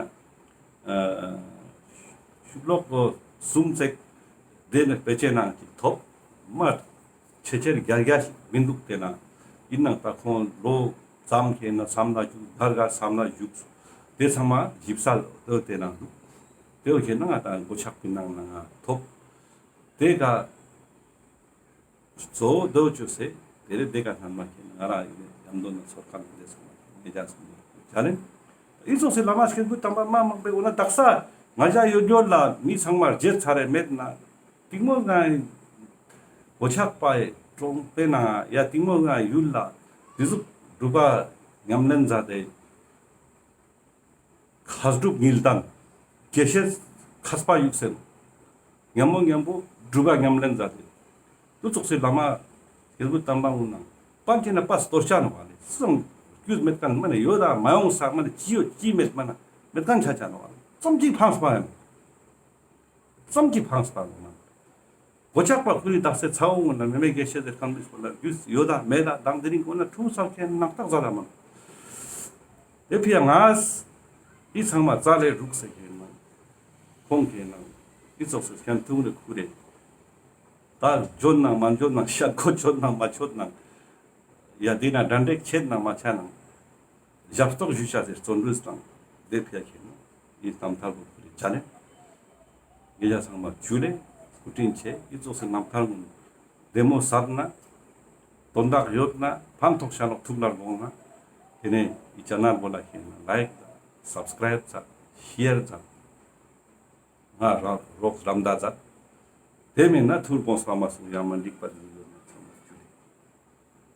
ཤུབ་ལོག་གོ་གསུམ་ཙེ་དེ་ནས་དཔེ་ཆའི་ནང་གི་ཐོབ་མ་ཆེ་ཆེར་རྒྱ་རྒྱ་ཞིག་མི་འདུག་དེ་ན་ཡིན་ནང་ད་ཁོང་ལོ་ཙམ་ཁེན་ན་བསམ་ལ་བཞུགས་དར་ག་བསམ་ལ་བཞུགས་དེ་ཚང་མ་ཞིབ་གསལ་དོ་དེ་ན་འདུག། དེ་བོ་ཁེན་ན་ང་དང་མགོ་ཆག་པི་ནང་ན་ང་ཐོབ། དེ་ག་གཙོ་བོ་དོ་ཅོ་སེ་དེ་རེ་དེ་ག་སྣན་མ་ཁེན་ན་ང་རང་ཡིན་ནས་ཡམ་དོ་ན་ཚོར་ཁན་དེ་ཚང་མ་ཁེན་ན་ཡ་ཚང་མ་ཅ་ལེ། ཨི་ཙོགས་སེ་བླ་མ་སྐྱེས་བུ་དམ་པ་མ་མང་པོའི་འོ་ན་དག་ས་ང་ཞ་ཡོད་ཡོད་ལ་མི་ཚང་མ་རྗེད་ཚར་རེ་མེད་ན་ཏིང་མོ་ང་གོ་ཆག་པའི་གྲོང་པའི་ནང་ཡ་ཏིང་མོ་ང་ཡུལ་ལ་དེ་ཟུག་སྒྲུབ་པ་ཉམས་ལེན་མཛད་དེ། མཁས་གྲུབ་ཉིལ་དང་དགེ་བཤེས་མཁས་པ་ཡུག་སེ་ཉམ་མོ་ཉམ་པོ་སྒྲུབ་པ་ཉམས་ལེན་མཛད་དེ། དུ་ཚོགས་སེ་བླ་མ་སྐྱེས་བུ་དམ་པ་འུ་ནང་པན་ཁེན་ན་པ་སྟོར་ཆ་ནོག་པ་ལེ། སུའང་རྒྱུས་མེད་ཁན་མ་ནེ་ཡོད་ད་མ་ཡོང་ས་མ་ནེ་ཅི་ཡོད་ཅི་མེད་མ་ནེ་མེད་ཁན་ཆ་ཆ་ནོག་པ་ལེ། ཙམ་ཅིག་ཕངས་པ་ཡིན། ཙམ་ཅིག་ཕངས་པ་ཡིན་ན། གོ་ཆག་པ་ཁུ་རི་དག་སེ་ཚ་བོ་ངོ་ན་མེ་མེ་དགེ་བཤེས་ཟེར་ཁན་བོ་ལ་རྒྱུས་ཡོད་ད་མེད་ད་དང་དེ་རིང་ངོ་ན་ཁྲུང་ས་ཁེན་ནག་ཐག་ཟ་ད་མ་ནོག། དེ་ཕི་ཡ་ང་ཨི་ཚང་མ་རྩ་ལས་རུག་སེ་ཁེན་ན་ཁོང་ཁེན་ན་ཨི་ཙོགས་སེ་ཁེན་ཐུང་རེ་ཁུ་རེ་ད་འཇོན་ན་མ་འཇོན་ན་ཤད་གོ་ཆོད་ན་མ་ཆོད་ན་ཡ་དེ་ན་དྲན་འདྲེ་ཆེད་ན་མ་ཆ་ན་ཞབས་ཏོག་ཞུ་ཤ་ཟེར་བརྩོན་འགྲུས་དང་དེ་ཕི་ཡ་ཁེན་ན་ཨི་རྣམ་ཐར་བོ་ཁུ་རེ་ཅ་ལེ། ཉེ་རང་ཚང་མ་ཇུ་ལེ། སྐུ་དྲིན་ཆེ། ཨི་ཙོགས་སེ་རྣམ་ཐར་ངུན་བདེ་མོ་ཟབ་ན་དོན་དག་ཡོད་ན་ཕན་ཐོགས་ཤ་ནོག་ཐུགས་ལ་དགོངས་ན་དེ་ནས་ཨི་ཅེ་ནལ་བོ་ལ་ཁེན་ན་ལའིཀ་དང་སབ་སི་ཀ་རའིབ་ཙ་ཤེར་ཙ་ང་རོགས་རམ་ད་ཙ་དེ་མེད་ན་ཐུར་དགོངས་པ་མ་སོང་ཡང་མ་འགྲིག་པ་དེ་